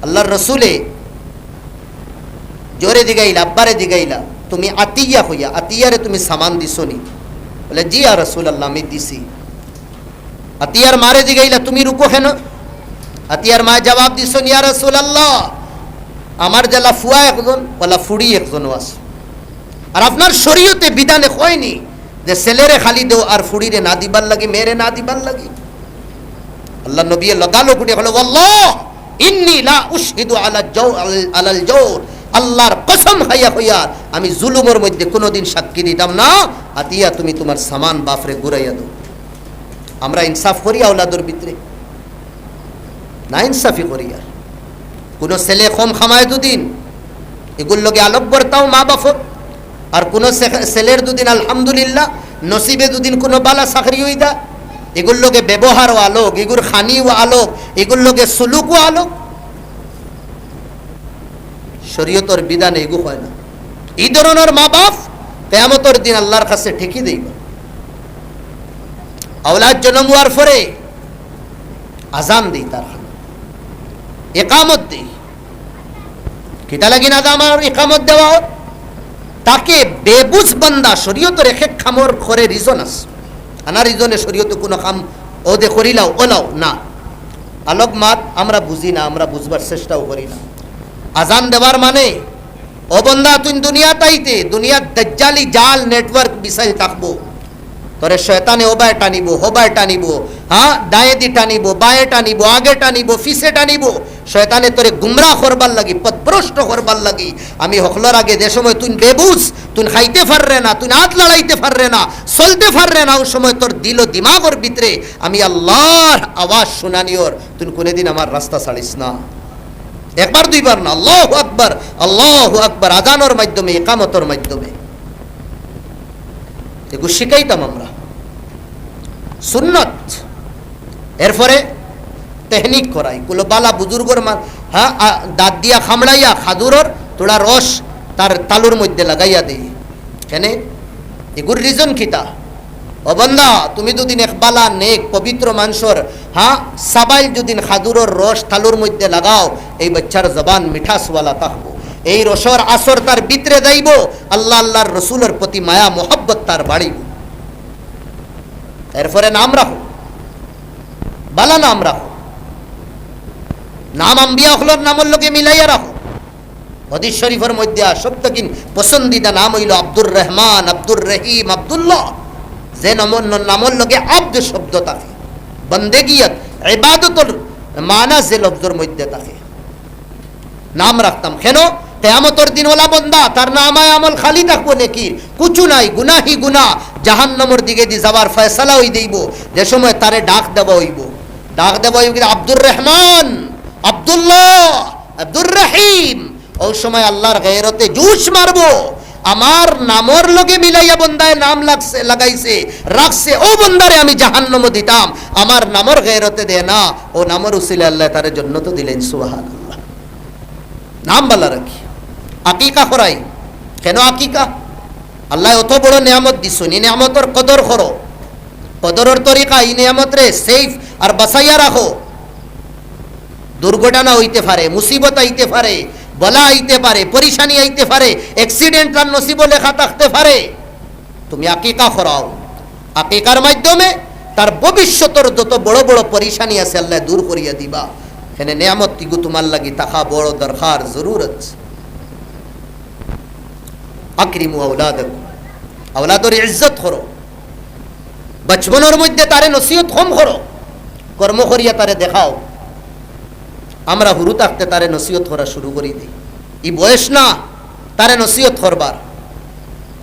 আল্লাহর রসুলে জোরে জিগাইলা, আব্বারে জিগাইলা, "তুমি আতিয়া কইয়া, আতিয়ারে তুমি সামান দিছো নি?" বলে, "জি ইয়া রাসূলুল্লাহ, আমি দিছি।" আতিয়ার মারে জিগাইলা, "তুমি রুকো কেন?" আতিয়ার মায়ে জবাব দিছইন, "ইয়া রাসূলুল্লাহ, আমার যেলা ফুয়া একজন, অলা ফুড়ি একজনও আছে। আর আপনার শরীয়তে বিধানে কয়নি যে ছেলেরে খালি দেও আর ফুড়িরে না দিবার লাগি, মেয়েরে না দিবার লাগি?" আল্লাহর নবী লগালগ উঠি কইলা, "ওয়াল্লাহ, ইন্নী লা উশহিদু আলা জাও-, আল-, আলাল জাওর।" আল্লাহর কসম খাইয়া কইয়ার, আমি জুলুমর মধ্যে কুনুদিন সাক্ষী দিতাম না। আতিয়া, তুমি তুমার সামান বাফরে ঘুরাইয়া দেও। আমরা ইনসাফ করি আওলাদর ভিতরে? না ইনসাফি করি। আর কুনু ছেলে কম খামায় দুদিন, এগুর লগে আলোক বর্তাও মা বাফর। আর কুনু ছে-, ছেলের দুদিন আলহামদুলিল্লাহ, নসিবে দুদিন কুনু বালা চাকরি অইদা, এগুর লগে ব্যবহারও আলোক, এগুর খানিও আলোক, এগুর লগে সুলুকও আলোক। শরীয়তর বিধানে এগু হয় না। এই ধরনর মা বাফ কিয়ামতর দিন আল্লাহর কাছে ঠেকি দেইবা। আওলাদ জন্ম হওয়ার পরে আজান দেই, তার একামত দেই। কিতা লাগি না আমার একামত দেওয়া? তাকে বেবুঝ বান্দা, শরীয়তর এক এক কামর করে reason আছে। আনা reason-এ শরীয়তে কুনু কাম ওদে করিলাও, ওলাও না। আলোক মাত আমরা বুঝি না, আমরা বুঝবার চেষ্টাও করি না। আজান দেবার মানে, ও বন্দা, তুই দুনিয়াত আইতে, দুনিয়াত দাজ্জালি জাল network বিছাইল থাকবো। তোরে শয়তানে ওবায় টানিবো, হবায় টানিবো, হ্যাঁ, দায়েদি টানিবো, বায়ে টানিবো, আগে টানিবো, পিছে টানিবো। শয়তানে তোরে গুমরাহ করবার লাগি, পথভ্রষ্ট করবার লাগি। আমি হকলর আগে যে সময় তুই বেবুঝ, তুই খাইতে পাররে না, তুই আত লড়াইতে পাররে না, চলতে পাররে না, ও সময় তোর দিল দিমাগর ভিতরে আমি আল্লাহর আওয়াজ শুনানিওর, তুই কোনোদিন আমার রাস্তা ছাড়িস না। একবার দুইবার না, আল্লাহু আকবার, আল্লাহু আকবার, আজানর মাধ্যমে, একামতর মাধ্যমে। এগু শিখাইতাম আমরা। সুন্নত। এরপরে তেহনিক করাই, কুলো বালা বুজুর্গর মা-, হ্যাঁ, আ, দাঁত দিয়া খামড়াইয়া খাদুরর থুড়া রস তার তালুর মধ্যে লাগাইয়া দেই। কেনে? এগুর reason কিতা? ও বন্দা, তুমি দুদিন এক বালা নেক পবিত্র মানষর, হ্যাঁ, সাবাইল দুদিন খাদুরর রস তালুর মধ্যে লাগাও, এই বাচ্চার জবান মিঠাসওয়ালা থাকবো, এই রসর আসর তার ভিতরে যাইবো, আল্লাহ আল্লাহর রসুলর প্রতি মায়া মোহাব্বত তার বাড়িবো। এরপরে নাম রাখো, বালা নাম রাখো, নাম আম্বিয়া অকলর নামর লগে মিলাইয়া রাখো। হাদিস শরীফর মধ্যে আর সব থাকি পছন্দিদা নাম অইলো আব্দুর রহমান, আব্দুর রহিম, আব্দুল্লাহ। যে নামর, নামর লগে আব্দ শব্দ থাকে, বন্দেগিয়ত, ইবাদতর মানা যে লফজর মধ্যে থাকে, নাম রাখতাম। কেনে? কিয়ামতর দিন ওলা বন্দা, তার নামায়ে আমল খালি থাকবো নেকির, কুচু নাই, গুনাহি গুনা, জাহান্নামর দিকেদি যাবার ফয়সালা অই দেইবো। যে সময় তারে ডাক দেওয়া অইবো, ডাক দেওয়া অইবো, "আব্দুর রহমান, আব্দুল্লাহ, আব্দুর রহিম।" ও সময় আল্লাহর গেরতে জুশ মারবো, "আমার নামর লগে মিলাইয়া বন্দায় নাম লাগছে, লাগাইছে, রাখছে, ও বন্দারে আমি জাহান্নামো দিতাম, আমার নামর গেরতে দে না, ও নামর উসিলে আল্লাহ তারে জন্নতো দিলেন।" সুবহানাল্লাহ। নাম বালা রাখি, আকিকা করাই। কেনে আকিকা? আল্লাহ অত বড় নিয়ামত দিছইন, এই নিয়ামতর কদর করো। কদরর তরিকা, এই নিয়ামতরে safe আর বাঁচাইয়া রাখো। দুর্ঘটনা অইতে পারে, মুসিবত আইতে পারে, বালা আইতে পারে, পরিশানি আইতে পারে, অ্যাক্সিডেন্ট তার নসিবো লেখা থাকতে পারে। তুমি আকিকা করাও, আকিকার মাধ্যমে তার ভবিষ্যতর যত বড় বড় পরিশানি আছে আল্লায় দূর করিয়া দিবা। এনে নিয়ামত ইগু তুমার লাগি থাকা বড় দরকার, জরুরত। আকরিমু আওলাদাকুম, আওলাদর ইজ্জত করো। বচপনর মধ্যে তারে নসিহত কম করো, কর্ম করিয়া তারে দেখাও। আমরা হুরু থাকতে তারে নসিহত করা শুরু করি দেই। ই বয়স না তারে নসিহত করবার।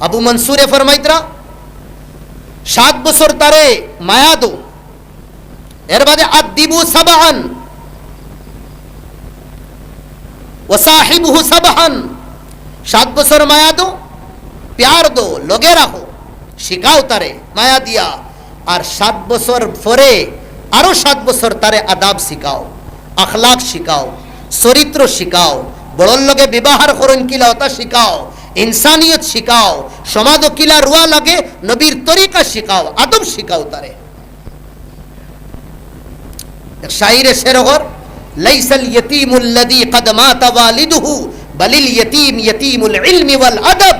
আবু মনসুরে ফরমাইতরা, সাত বছর তারে মায়া দো, এর বাদে আদ্দিবু সাবআন ওয়া সাহিবহু সাবআন, সাত বছর মায়া দো, প্যার দো, লগে রাখো, শিখাও তারে মায়া দিয়া। আর সাত বছর পরে আরো সাত বছর তারে আদাব শিখাও, আখলাক শিখাও, চরিত্র শিখাও, বড়র লগে ব্যবহার করইন কিলা অতা শিখাও, ইনসানিয়ত শিখাও, সমাজো কিলা রুয়া লাগে, নবীর তরিকা শিখাও, আদব শিখাও তারে। এক শাইরে শের কর, "লাইসাল ইয়াতিমুল্লাযী ক্বাদ মাতা ওয়ালিদুহু, বালিল ইয়াতিম ইয়াতিমুল ইলমি ওয়াল আদব।"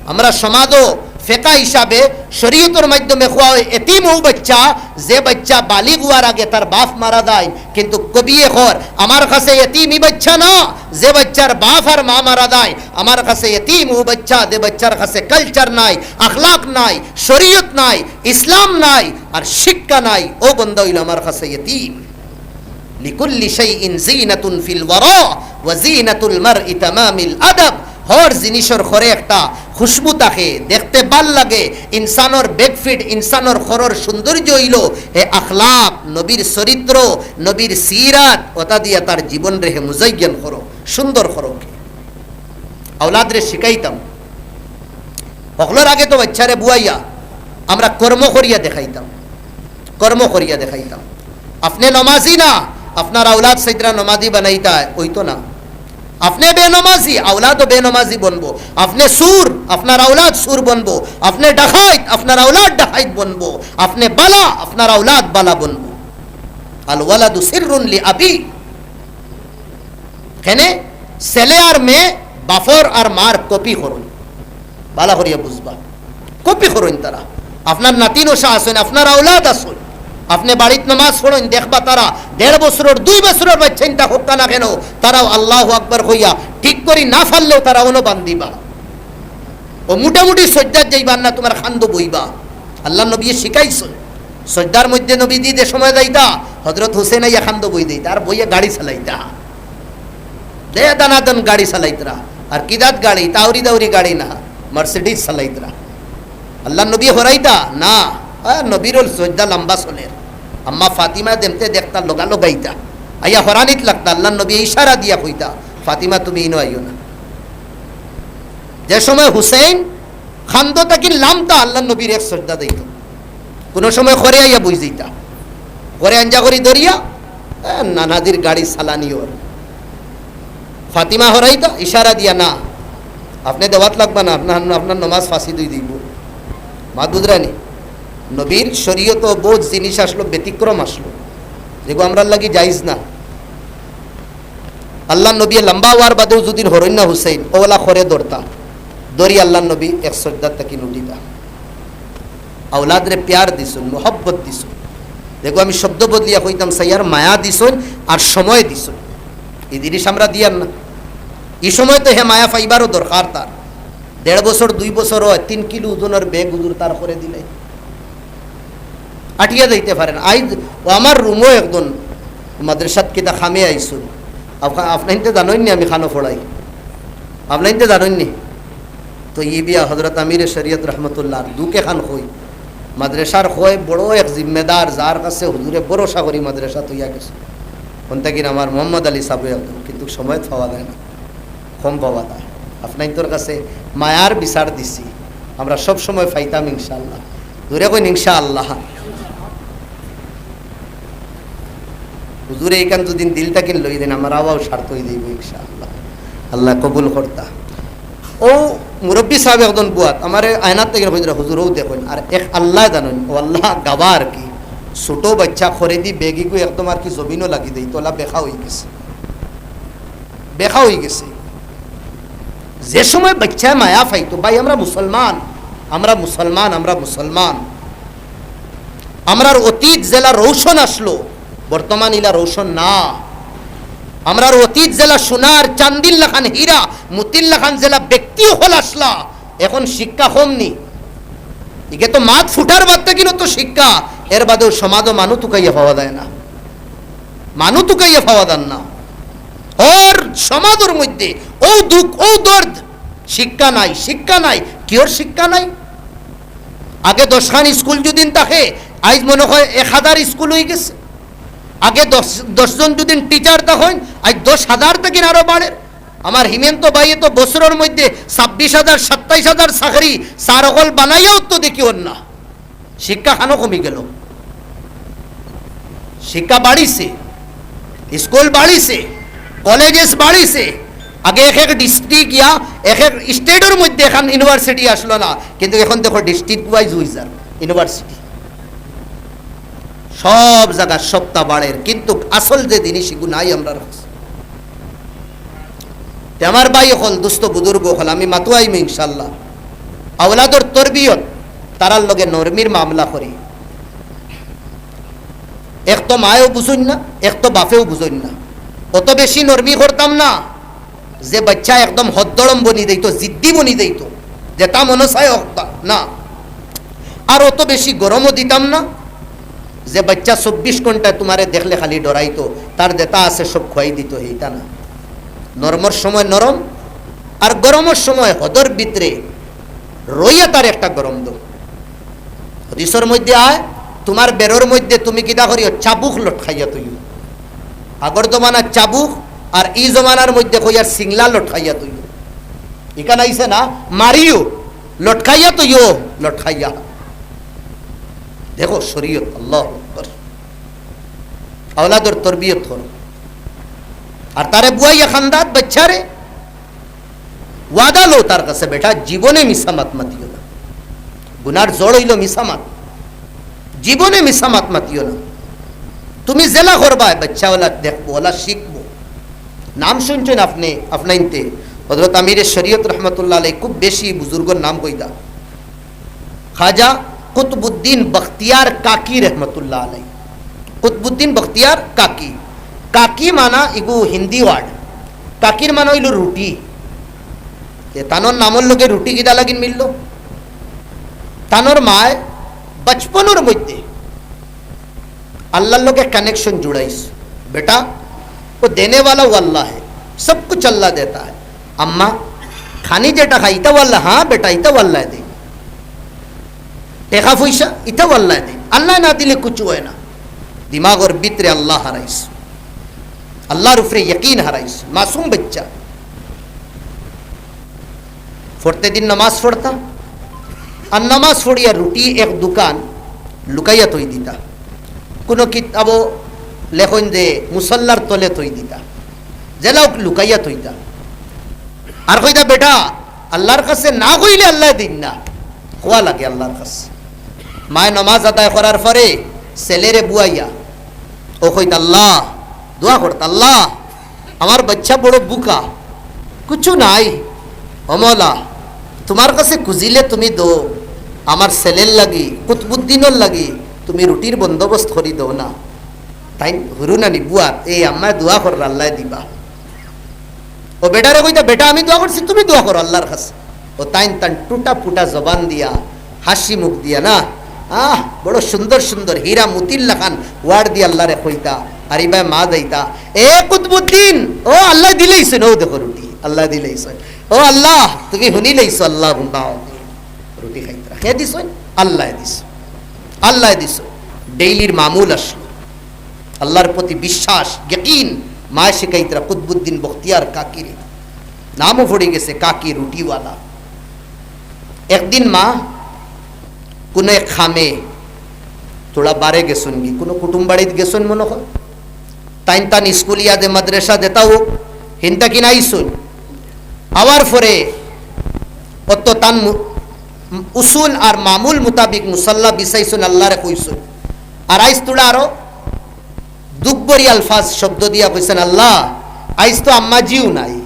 আমরা সমাজো ফেকা হিসাবে শরীয়তর মাধ্যমে কওয়া অয়, এতিম অউ বাচ্চা, যে বাচ্চা বালিগ অওয়ার আগে তার বাফ মারা যায়। কিন্তু কবিয়ে কর, আমার কাছে এতিম ই বাচ্চা না, যে বাচ্চার বাফ আর মা মারা যায়। আমার কাছে এতিম অউ বাচ্চা, যে বাচ্চার কাছে কালচার নাই, আখলাক নাই, শরীয়ত নাই, ইসলাম নাই, আর শিক্ষা নাই, অউ বন্দা অইলো আমার কাছে এতিম। লিকুল্লি শাইইন জিনাতুন ফিল ওয়ারা ওয়া জিনাতুল মারই তামামিল আদব। হর জিনিসর ঘরে একটা খুশবু থাকে, দেখতে বালা লাগে। ইনসানর বেকফিট, ইনসানর ঘরর সৌন্দর্য অইলো হে আখলাক, নবীর চরিত্র, নবীর সিরাত, অতা দিয়া তার জীবনরে হে মুজাইয়্যান করো, সুন্দর করো। আওলাদরে শিখাইতাম। হকলর আগে তো বাচ্চারে বুয়াইয়া আমরা কর্ম করিয়া দেখাইতাম, কর্ম করিয়া দেখাইতাম। আপনে নমাজি না, আপনার আওলাদ সাইদরা নমাজি বানাইতা, অইতো না। আপনে বেনমাজি, আওলাদও বেনমাজি বনবো। আপনে চুর, আপনার আওলাদ চুর বনবো। আপনে ডাকাইত, আপনার আওলাদ ডাকাইত বনবো। আপনে বালা, আপনার আওলাদ বালা বনবো। আল ওয়ালাদু সিররুন লি আবি। কেনে? ছেলে আর মেয়ে বাফর আর মার কপি করইন। বালা করিয়া বুঝবা, কপি করইন তারা। আপনার নাতি নশা আছইন, আপনার আওলাদ আছইন, আপনে বাড়িত নমাজ পড়ইন, দেখবা তারা দেড় বছরর, দুই বছরর বাচ্চাইন্তা হউক্কা না কেনে, তারাও আল্লাহু আকবার কইয়া ঠিক করি না পারলেও তারা অনো বান্দিবা। অউ মুটামুটি সইজদাত যাইবা না, তুমার কান্দো বইবা। আল্লার নবীয়ে শিখাইছইন। সইজদার মধ্যে নবীজি যে সময় যাইতা, হজরত হুসেন আইয়া কান্দো বই দিতা, আর বইয়া গাড়ি চালাইতা। দে দানাদন গাড়ি চালাইতরা। আর কি জাত গাড়ি? তাউরি দাউরি গাড়ি না, মার্সিডিজ চালাইতরা। আল্লার নবীয়ে হরাইতা না, আ, নবীর অউ সইজদা লম্বা চলের। আম্মা ফাতিমা যেমতে দেখতা লগা লগাইতা, আইয়া হরানিত লাগতা, আল্লার নবীয়ে ইশারা দিয়া কইতা, "ফাতিমা, তুমি ইনো আইও না।" যে সময় হুসেন কান্দো থাকি লামতা, আল্লার নবীর এক সইজদা দিতো। কুনু সময় ঘরে আইয়া বই যাইতা, ঘরে আঞ্জা করি ধরিয়া, এ, নানাজির গাড়ি চালানি অর। ফাতিমা হরাইতা, ইশারা দিয়া, "না, আপনে দেওয়াত লাগবা না, আপনার, আপনার নমাজ ফাসিদ অই দিবো।" মাত বুঝরানি? নবীর শরীয়তো বউত জিনিস আছলো, ব্যতিক্রম আছলো, যেগু আমরার লাগি জায়েজ না। আল্লার নবীয়ে লম্বা অওয়ার বাদেও যুদি হরইন না হুসেন, অউলা ঘরে ধরতা, ধরি আল্লার নবী এক সইজদাত থাকি উঠিতা। আওলাদরে প্যার দিছইন, মহব্বত দিছইন। দেখো, আমি শব্দ বদলিয়া কইতাম চাইয়ার, মায়া দিছইন আর সময় দিছইন। ই জিনিস আমরা দিয়ার না। ই সময় তো হে মায়া পাইবারও দরকার তার। দেড় বছর, দুই বছর অয়, তিন কিলো ওজনর ব্যাগ হুজুর তার করে দিলে। আটিয়া যাইতে পারে না। আইজ অউ আমার রুমো একজন মাদ্রাসাত কিতা কামে আইছইন। আফ-, আফনাইন্তে জানইন নি আমি কানো পড়াই? আফনাইন্তে জানইন নি? তো ই বিয়া হজরত আমিরে শরিয়ত রহমতুল্লাহর দুখ এখান কই। মাদ্রাসার কয় বড় এক জিম্মেদার, যার কাছে হুজুরে ভরসা করি মাদ্রাসা থইয়া গেছে। অন থাকি আমার মোহাম্মদ আলী সাহেব একজন, কিন্তু সময়ত পাওয়া যায় না। কম পাওয়া যায়। আফনাইন্তর কাছে মায়ার বিচার দিছি, আমরা সব সময় পাইতাম ইনশাআল্লাহ। জোরে কইন ইনশাআল্লাহ। হুজুরে ইখান যুদি দিল থাকি লই দেইন, আমার আওয়াও সার্থক অই যাইবো ইনশাআল্লাহ। আল্লায় কবুল করতা। অউ মুরব্বি সাহেব একজন বুয়াত, আমারে আয়নাত থাকি কইরা, "হুজুর, অউ দেখইন।" আর এক আল্লায় জানইন, অউ আল্লাহ গাওয়া আর কি। ছোট বাইচ্চা খরেদি ব্যাগিগু একদম আর কি জমিনো লাগি দেইতো, অলা বেকা অই গেছে। বেকা অই গেছে। যে সময় বাচ্চায় মায়া পাইতো, ভাই, আমরা মুসলমান, আমরা মুসলমান, আমরা মুসলমান। আমরার অতীত যেলা রৌশন আসলো, বর্তমান ইলা রৌশন না। আমরার অতীত যেলা সোনার চান্দির লাখান, হীরা মতির লাখান যেলা ব্যক্তি অকল আসলা, এখন শিক্ষা কম নি। ইগে তো মাত ফুটার বাদ থাকি নি তো শিক্ষা, এর বাদেও সমাজও মানু তুকাইয়া পাওয়া যায় না, মানু তুকাইয়া পাওয়া যায় না। অর সমাজর মধ্যে অউ দুঃখ, অউ দর্দ, শিক্ষা নাই, শিক্ষা নাই। কিয়র শিক্ষা নাই? আগে দশখান স্কুল যুদিন থাকে, আইজ মনো কয় এক হাজার স্কুল অইগেছে। আগে দশ, দশ জন যুদিন টিচার থাকইন, আইজ দশ হাজার থাকি আরো বাড়ের। আমার হিমন্ত ভাইয়ে তো বছরর মধ্যে ছাব্বিশ হাজার, সাতাইশ হাজার চাকরি স্যার অকল বানাইয়াও তো দেখিওর না। শিক্ষা খানো কমি গেল? শিক্ষা বাড়িছে, স্কুল বাড়িছে, কলেজেস বাড়িছে। আগে এক এক ডিস্ট্রিক্ট ইয়া এক এক স্টেটর মধ্যে এখান ইউনিভার্সিটি আসলো না, কিন্তু এখন দেখো ডিস্ট্রিক্ট ওয়াইজ অই যার ইউনিভার্সিটি। সব জাগাত সবতা বাড়ের, কিন্তু আসল যে জিনিস ইগু নাই আমরার কাছে। তে আমার ভাই অকল, দুস্ত বুজুর্গ অকল, আমি মাতমু ইনশাআল্লাহ। আওলাদর তরবিয়ত, তারার লগে নরমির মামলা করি। এক তো মায়ও বুঝইন না, এক তো বাপেও বুঝইন না। অত বেশি নরমি করতাম না যে বাচ্চা একদম হদ্দড়ম বনি যাইতো, জিদ্দি বনি যাইতো, যেতা মনো চায় অকতা না। আর অত বেশি গরমও দিতাম না যে বাচ্চা চব্বিশ ঘন্টা তুমারে দেখলে খালি ডরাইতো, তার যেতা আছে সব খুয়াই দিতো, হেইতা না। নরমর সময় নরম, আর গরমর সময় হদর ভিতরে রইয়া তার একটা গরম দেও। হাদিসর মধ্যে আয়, তুমার বেরর মধ্যে তুমি কিতা করিও? চাবুক লটকাইয়া থইও। আগর জমানার চাবুক আর ই জমানার মধ্যে কইয়ার সিংলা লটকাইয়া থইও। ইখান আইছে না, মারিও, লটকাইয়া থইও, লটকাইয়া। দেখো শরীয়ত, আল্লাহু আকবার। আওলাদর তরবিয়ত করো। আর তারে বুয়াইয়া খান্দাত বাচ্চারে ওয়াদা লও তার কাছে, বেটা, জীবনে মিছা মাত মাতিও না। গুনার জড় অইলো মিছা মাত। জীবনে মিছা মাত মাতিও না। তুমি যেলা করবায়, বাচ্চা অলা দেখবো, অলা শিখবো। নাম শুনছইন আপনে, আপনাইন্তে হযরত আমিরে শরীয়ত রহমতুল্লাহ আলাইহি খুব বেশি বুজুর্গর নাম কইতা। খাজা কুতবুদ্দিন বখতিয়ার কাকি রহমতুল্লাহ আলাই। কুতবুদ্দিন বখতিয়ার কাকি। কাকি মানা ইগু হিন্দি ওয়ার্ড। কাকির মানা অইলো রুটি। তে তানর নামর লগে রুটি কিতা লাগিন মিললো? তানর মায় বচপনর মধ্যে আল্লাহর লগে কানেকশন জুড়াইছ। বেটা, ও দেনে ওয়ালা ও আল্লাহ হে, সব কুছ আল্লাহ দেতা হে। আম্মা, খানি যেটা খাই, ইতাও আল্লাহ, হ্যাঁ বেটা, ইতাও আল্লায় দেইন। টেকা পয়সা, ইতাও আল্লায় দেইন। আল্লায় না দিলে কুছু অয় না। দিমাগর ভিতরে আল্লাহ হারাইছ, আল্লাহর উপরে ইয়াকিন হারাইছ। মাসুম বাচ্চা, পড়তে দিন নামাজ পড়তা, আর নামাজ পড়িয়া রুটি এক দোকান লুকাইয়া থই দিতা। কুনু কিতাবো লেখইন যে মুসল্লার তলে থই দিতা, যেলাও লুকাইয়া থইতা। আর কইতা, "বেটা, আল্লাহর কাছে না কইলে আল্লায় দিন না, কওয়া লাগে আল্লাহর কাছে।" মায় নামাজ আদায় করার পরে ছেলেরে বুয়াইয়া ও কইতা, "আল্লাহ, দোয়া করতা, আল্লাহ, আমার বাচ্চা বড় বুকা, কুছু নাই, ও মওলা, তুমার কাছে খুজিলে তুমি দেও, আমার ছেলের লাগি, কুতবুদ্দিনর লাগি তুমি রুটির বন্দোবস্ত করি দেও না।" তাইন হুরু নানি বুয়াত, এই আম্মায় দোয়া কররা, আল্লায় দিবা। ও বেটারে কইতা, "বেটা, আমি দোয়া করছি, তুমি দোয়া করো আল্লাহর কাছে।" ও তাইন তান টুটা ফুটা জবান দিয়া, হাসি মুখ দিয়া না, আহ, বড় সুন্দর সুন্দর হীরা মতির লাখান ওয়ার্ড দিয়া আল্লাহরে কইতা। আর ইবায় মা যাইতা, "এ কুতবুদ্দিন, ও আল্লায় দিলাইছইন, ও দেখো রুটি, আল্লায় দিলাইছইন। ও আল্লাহ, তুমি হুনিলাইছো, আল্লাহুম্মা আমিন।" রুটি খাইতরা। কে দিছইন? আল্লায় দিছইন, আল্লায় দিছইন। ডেইলির মামুল আসলো। আল্লাহর প্রতি বিশ্বাস, ইয়াকিন, মায় শিখাইতরা কুতবুদ্দিন বখতিয়ার কাকিরে। নামও পড়ি গেছে কাকি রুটিওয়ালা। একদিন মা কুনু এক কামে থুড়া বারে গেছইনগি, কুনু কুটুম বাড়িত গেছইন মনো কয়। তাইন তান স্কুল ইয়া দে মাদ্রাসা দেতা হোক, হিনতা কিন আইছইন। আওয়ার পরে অত তান মু-, উসুল আর মামুল মোতাবিক মুসল্লা বিছাইছইন, আল্লাহরে কইছইন। আর আইজ থুড়া আরো দুঃখ ভরি আলফাজ শব্দ দিয়া কইছইন, "আল্লাহ, আইজ তো আম্মাজিও নাই,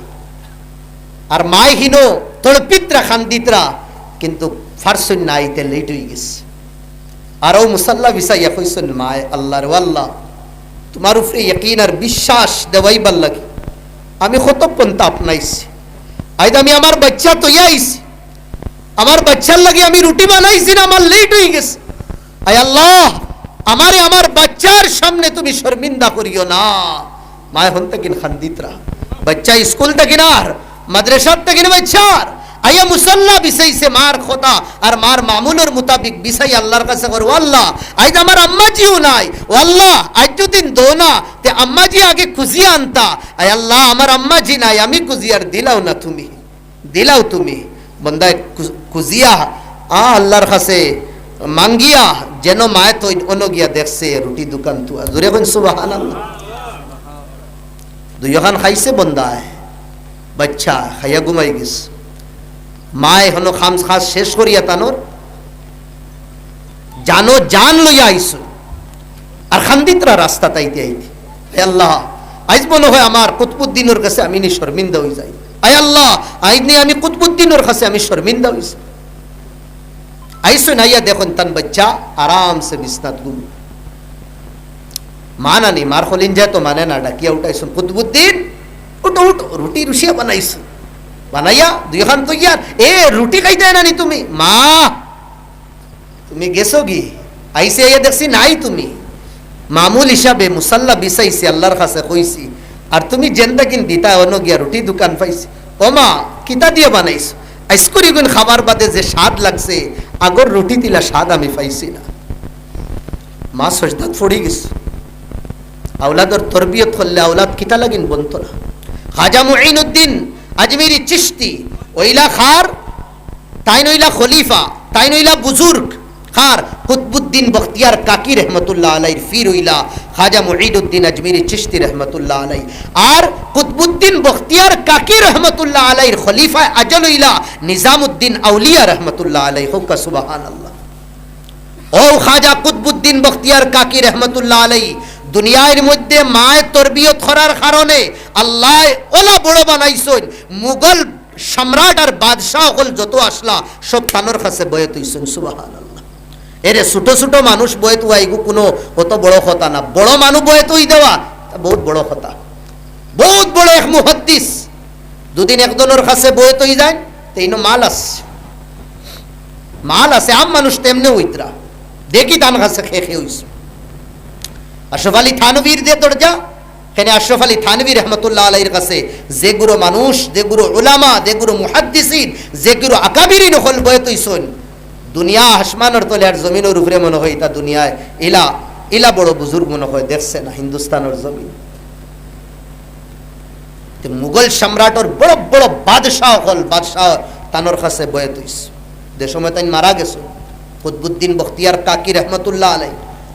আর মায় হিনো তড়পিতরা, খান্দিতরা, কিন্তু পারছইন না, আইতে লেট অইগেছে। আর অউ মুসাল্লা বিছাইয়া কইছইন মায়, "আল্লাহ রে, ও আল্লাহ, তুমার উপরে ইয়াকিন আর বিশ্বাস দেওয়াইবার লাগি আমি কত পন্থা আপনাইছি। আইজ আমি আমার বাইচ্চা থইয়া আইছি, আমার বাইচ্চার লাগি আমি রুটি বানাইছি না, আমার লেট অইগেছে। আয় আল্লাহ, আমারে আমার বাইচ্চার সামনে তুমি শর্মিন্দা করিও না।" মায় হন থাকিন খান্দিতরা, বাইচ্চা স্কুল থাকিন আর মাদ্রাসাত থাকিন বাইচ্চার আইয়া মুসাল্লা বিছাইছে মার কথা আর মার মামুলর মুতাবিক বিছাই আল্লাহর কাছে কর, "ও আল্লাহ, আইজ আমার আম্মাজিও নাই, ও আল্লাহ, আইজ যুদি দো না, তে আম্মাজি আগে খুজিয়া আনতা। আয় আল্লাহ, আমার আম্মাজি নাই, আমি খুজিয়ার, দিলাও না তুমি।" দিলাও তুমি। বন্দায় কু-, খুজিয়া, আ, আল্লাহর কাছে মাঙ্গিয়া, যেন মায় থইন, অনো গিয়া দেখছে রুটি দুকান থুয়া। জোরে কইন সুবহানাল্লাহ। দুইওখান খাইছে বন্দায়, বাইচ্চা খাইয়া ঘুমাই গেছে। মায় হনো খাম খাস শেষ করিয়া তানর জানো জান লইয়া আইছো। আর খান্দিতরা রাস্তাত আইতে আইতে, "আয় আল্লাহ, আইজ মনো হয় আমার কুতবুদ্দিনর কাছে আমি নি শর্মিন্দা অই যাই। আয় আল্লাহ, আইজ নি আমি কুতবুদ্দিনর কাছে আমি শর্মিন্দা অই যাই।" আইছইন, আইয়া দেখইন তান বাইচ্চা আরামসে বিছনাত ঘুম। মা নানি, মার কলিঞ্জায় তো মানে না, ডাকিয়া উঠাইছইন, "কুতবুদ্দিন, উঠো, উঠো, রুটি রুশিয়া বানাইছো, বানাইয়া দুইখান তৈয়ার, এ রুটি খাইতায় নানি তুমি?" মা, তুমি গেছো গি? আইছি, আইয়া দেখছি নাই তুমি। মামুল হিসাবে মুসাল্লা বিছাইছি, আল্লাহর কাছে কইছি, আর তুমি যেন থাকিন দিতা, অনো গিয়া রুটি দুকান পাইছি। ও মা, কিতা দিয়া বানাইছো? আইসকুরিগুন খাবার বাদে যে স্বাদ লাগছে, আগর রুটি তিলা স্বাদ আমি পাইছি না। মা সজদাত পড়ি গেছে। আওলাদর তরবিয়ত করলে আওলাদ কিতা লাগিন বনতো না। খাজা মুঈনুদ্দিন আজমিরি চিশতি অইলা খার তাইন অইলা খলিফা, তাইন অইলা বুজুর্গ। কার? কুতবুদ্দিন বখতিয়ার কাকি রহমতুল্লাহ আলাইহির ফির অইলা খাজা মুঈনুদ্দিন আজমিরি চিশতি রহমতুল্লাহ আলাই। আর কুতবুদ্দিন বখতিয়ার কাকি রহমতুল্লাহ আলাইহির খলিফায় আজল অইলা নিজামুদ্দিন আউলিয়া রহমতুল্লাহ আলাই। কউক্কা সুবহানাল্লাহ। অউ খাজা কুতবুদ্দিন বখতিয়ার কাকি রহমতুল্লাহ আলাই দুনিয়ার মধ্যে মায় তরবিয়ত করার কারণে আল্লায় অলা বড় বানাইছইন, মুঘল সম্রাট আর বাদশাহ অকল যত আছলা, সব তানর কাছে বয়েত অইছইন। সুবহানাল্লাহ। এরে ছোট ছোট মানুষ বয়েত অওয়া, ইগু কুনু অত বড় কথা না। বড় মানুষ বয়েত অই দেওয়া, তা বউত বড় কথা। বউত বড় এক মুহাদ্দিস, দুদিন একজনর কাছে বয়েত অই যায়, তে ইনো মাল আছে, মাল আছে, আম মানুষ তেমনে অইতরা। দেখি তান কাছে খে খে অইছে। আশরাফ আলী থানভীর যে দরজা, কেনে আশরাফ আলী থানভী রহমতুল্লাহ আলাইহির কাছে যেগুরো মানুষ, যেগুরো উলামা, যেগুরো মুহাদ্দিসিন, যেগুরো আকাবিরিন অকল বয়েত অইছইন, দুনিয়া আসমানর তলে আর জমিনর উপরে মনো হয় ইতা দুনিয়ায় ইলা, ইলা বড় বুজুর্গ মনো হয় দেখছে না হিন্দুস্তানর জমিন। তে মুঘল সম্রাটর বড় বড় বাদশাহ অকল, বাদশাহ তানর কাছে বয়েত অইছে। যে সময় তাইন মারা গেছইন, কুতবুদ্দিন বখতিয়ার কাকি রহমতুল্লাহ আলাই,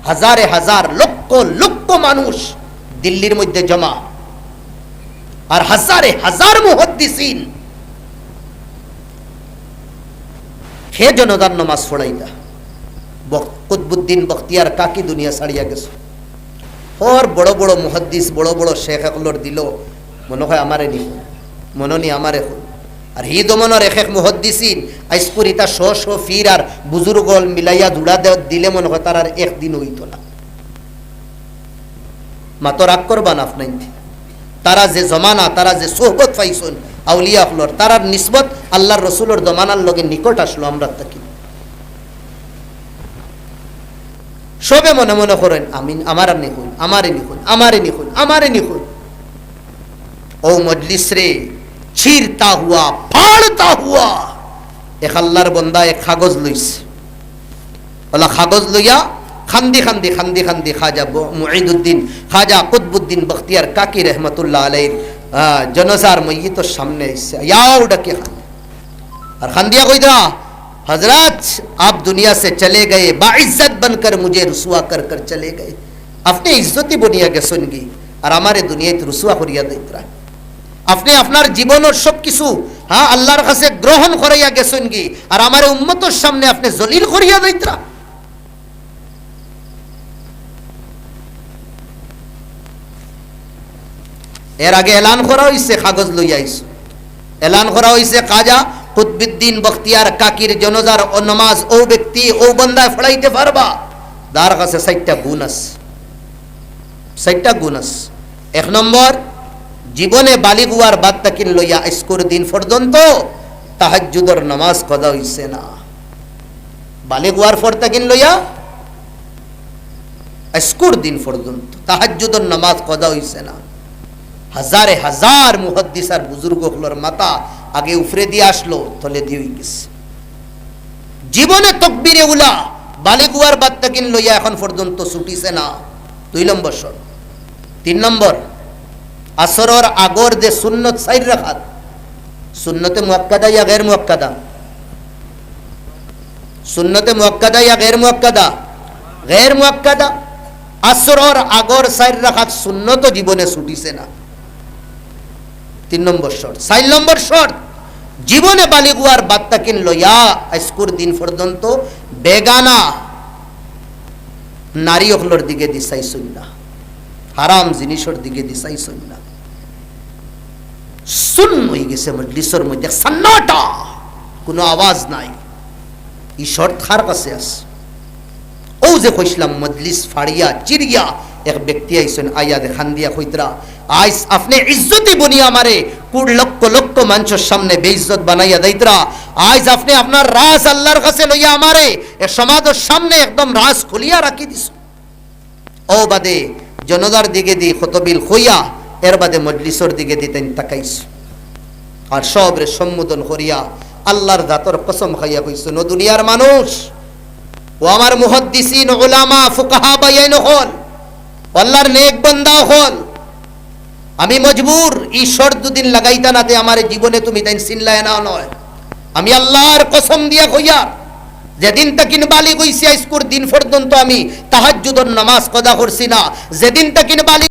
হাজারে হাজার, লক্ষ লক্ষ মানুষ দিল্লির মধ্যে জমা, আর হাজারে হাজার মুহাদ্দিসিন। কে জনাজার নমাজ পড়াইতা? বখ-, কুতবুদ্দিন বখতিয়ার কাকি দুনিয়া ছাড়িয়া গেছইন। অর বড় বড় মুহাদ্দিস, বড় বড় শেখ অকলর দিলো মনো হয় আমারে নি কইন, মনো নি আমারে কইন। আর হি জমানার এক এক মুহাদ্দিসিন, আইসকুর ইতা শ শ ফির আর বুজুর্গ অকল মিলাইয়া জুড়া দে-, দিলে মনো হয় তারার একদিন অইতো না। মাতো রাগ করবা না আপনাইন্তে। তারা যে জমানা, তারা যে সোহবত পাইছইন আউলিয়া অকলর, তারার নিসবত আল্লাহর রসুলর জমানার লগে নিকট আছলো আমরার থাকি। সবে মনে মনে করইন, "আমিন, আমারে নি কইন, আমারে নি কইন, আমারে নি কইন, আমারে নি কইন।" অউ মজলিসরে চিরতা হুয়া, ফাড়তা হুয়া, এক আল্লাহর বন্দায় এক কাগজ লইছে। অলা কাগজ লইয়া কান্দি কান্দি, কান্দি কান্দি খাজা ব-, মুঈদুদ্দিন, খাজা কুতবুদ্দিন বখতিয়ার কাকি রহমতুল্লাহ আলাইহির, আহ, জনাজার মইয়িতর সামনে আইছে। ইয়াও ডাকিয়া কান্দে। আর কান্দিয়া কইতরা, "হযরত, আপ দুনিয়া সে চলে গয়ে, বাইজ্জত বনকর মুঝে রুসওয়া কর কর চলে গয়ে।" আপনে ইজ্জতি বনিয়া গেছইন গি, আর আমারে দুনিয়াত রুসওয়া করিয়া যাইতরা। আপনে আপনার জীবনর সব কিছু, হ্যাঁ, আল্লাহর কাছে গ্রহণ করাইয়া গেছইন গি, আর আমারে উম্মতর সামনে আপনে জলিল করিয়া যাইতরা। এর আগে এলান করা অইছে, কাগজ লইয়া আইছো। এলান করা অইছে খাজা কুতবুদ্দিন বখতিয়ার কাকির জনাজার ও নমাজ ও ব্যক্তি, ও বন্দায় পড়াইতে পারবা, তার কাছে চাইরটা গুণ আছে। চাইরটা গুণ আছে। এক নম্বর, জীবনে বালিগ অওয়ার বাদ থাকিন লইয়া আইজকুর দিন পর্যন্ত তাহাজ্জুদর নমাজ কাজা অইছে না। বালিগ অওয়ার পর থাকিন লইয়া আইজকুর দিন পর্যন্ত তাহাজ্জুদর নমাজ কাজা অইছে না। হাজারে হাজার মুহাদ্দিস আর বুজুর্গ অকলর মাথা আগে উপরেদি আসলো, তলেদি অইগেছে। জীবনে তকবিরে উলা বালিগ অওয়ার বাদ থাকিন লইয়া এখন পর্যন্ত ছুটিছে না। দুই নম্বর শর্ত। তিন নম্বর, আসরর আগর যে সুন্নত চাইর রাকাত, সুন্নতে মুআক্কাদা ইয়া গের মুআক্কাদা? সুন্নতে মুআক্কাদা ইয়া গের মুআক্কাদা? গের মুআক্কাদা। আসরর আগর চাইর রাকাত সুন্নত জীবনে ছুটিছে না। তিন নম্বর শর্ত। চাইর নম্বর শর্ত, জীবনে বালিগ অওয়ার বাদ থাকিন লইয়া আইজকুর দিন পর্যন্ত বেগানা নারী অকলর দিকেদি চাইছইন না, হারাম জিনিসর দিকেদি চাইছইন না। শূন্য অইগেছে মজলিসর মধ্যে, সান্নাটা, কুনু আওয়াজ নাই। ই শর্ত কার কাছে আছে? অউ যে কইছলাম, মজলিস ফাড়িয়া চিরিয়া এক ব্যক্তি আইছইন, আইয়া দেখান দিয়া কইতরা, "আইজ আপনে ইজ্জতি বনিয়া আমারে কুড় লক্ষ লক্ষ মানষর সামনে বেইজ্জত বানাইয়া যাইতরা, আইজ আপনে আপনার রাজ আল্লার কাছে লইয়া আমারে এ সমাজর সামনে একদম রাজ খুলিয়া রাখি দিছইন।" অউ বাদে জনাজার দিকেদি খুতবিল কইয়া, এর বাদে মজলিসর দিকেদি তাইন তাকাইছইন। আর সবরে সম্বোধন করিয়া আল্লার জাতর কসম খাইয়া কইছইন, "ও দুনিয়ার মানুষ, ও আমার মুহাদ্দিসিন, উলামা, ফুকাহা ভাইয়াইন অকল, ও আল্লার নেক বান্দা অকল, আমি মজবুর, ই শর্ত দুদিন লাগাইতা না তে আমারে জীবনে তুমি তাইন চিনলায় না নয়। আমি আল্লার কসম দিয়া কইয়ার, যেদিন থাকিন বালিগ অইছি আইজকুর দিন পর্যন্ত আমি তাহাজ্জুদর নামাজ কাজা করছি না। যেদিন থাকিন বালিগ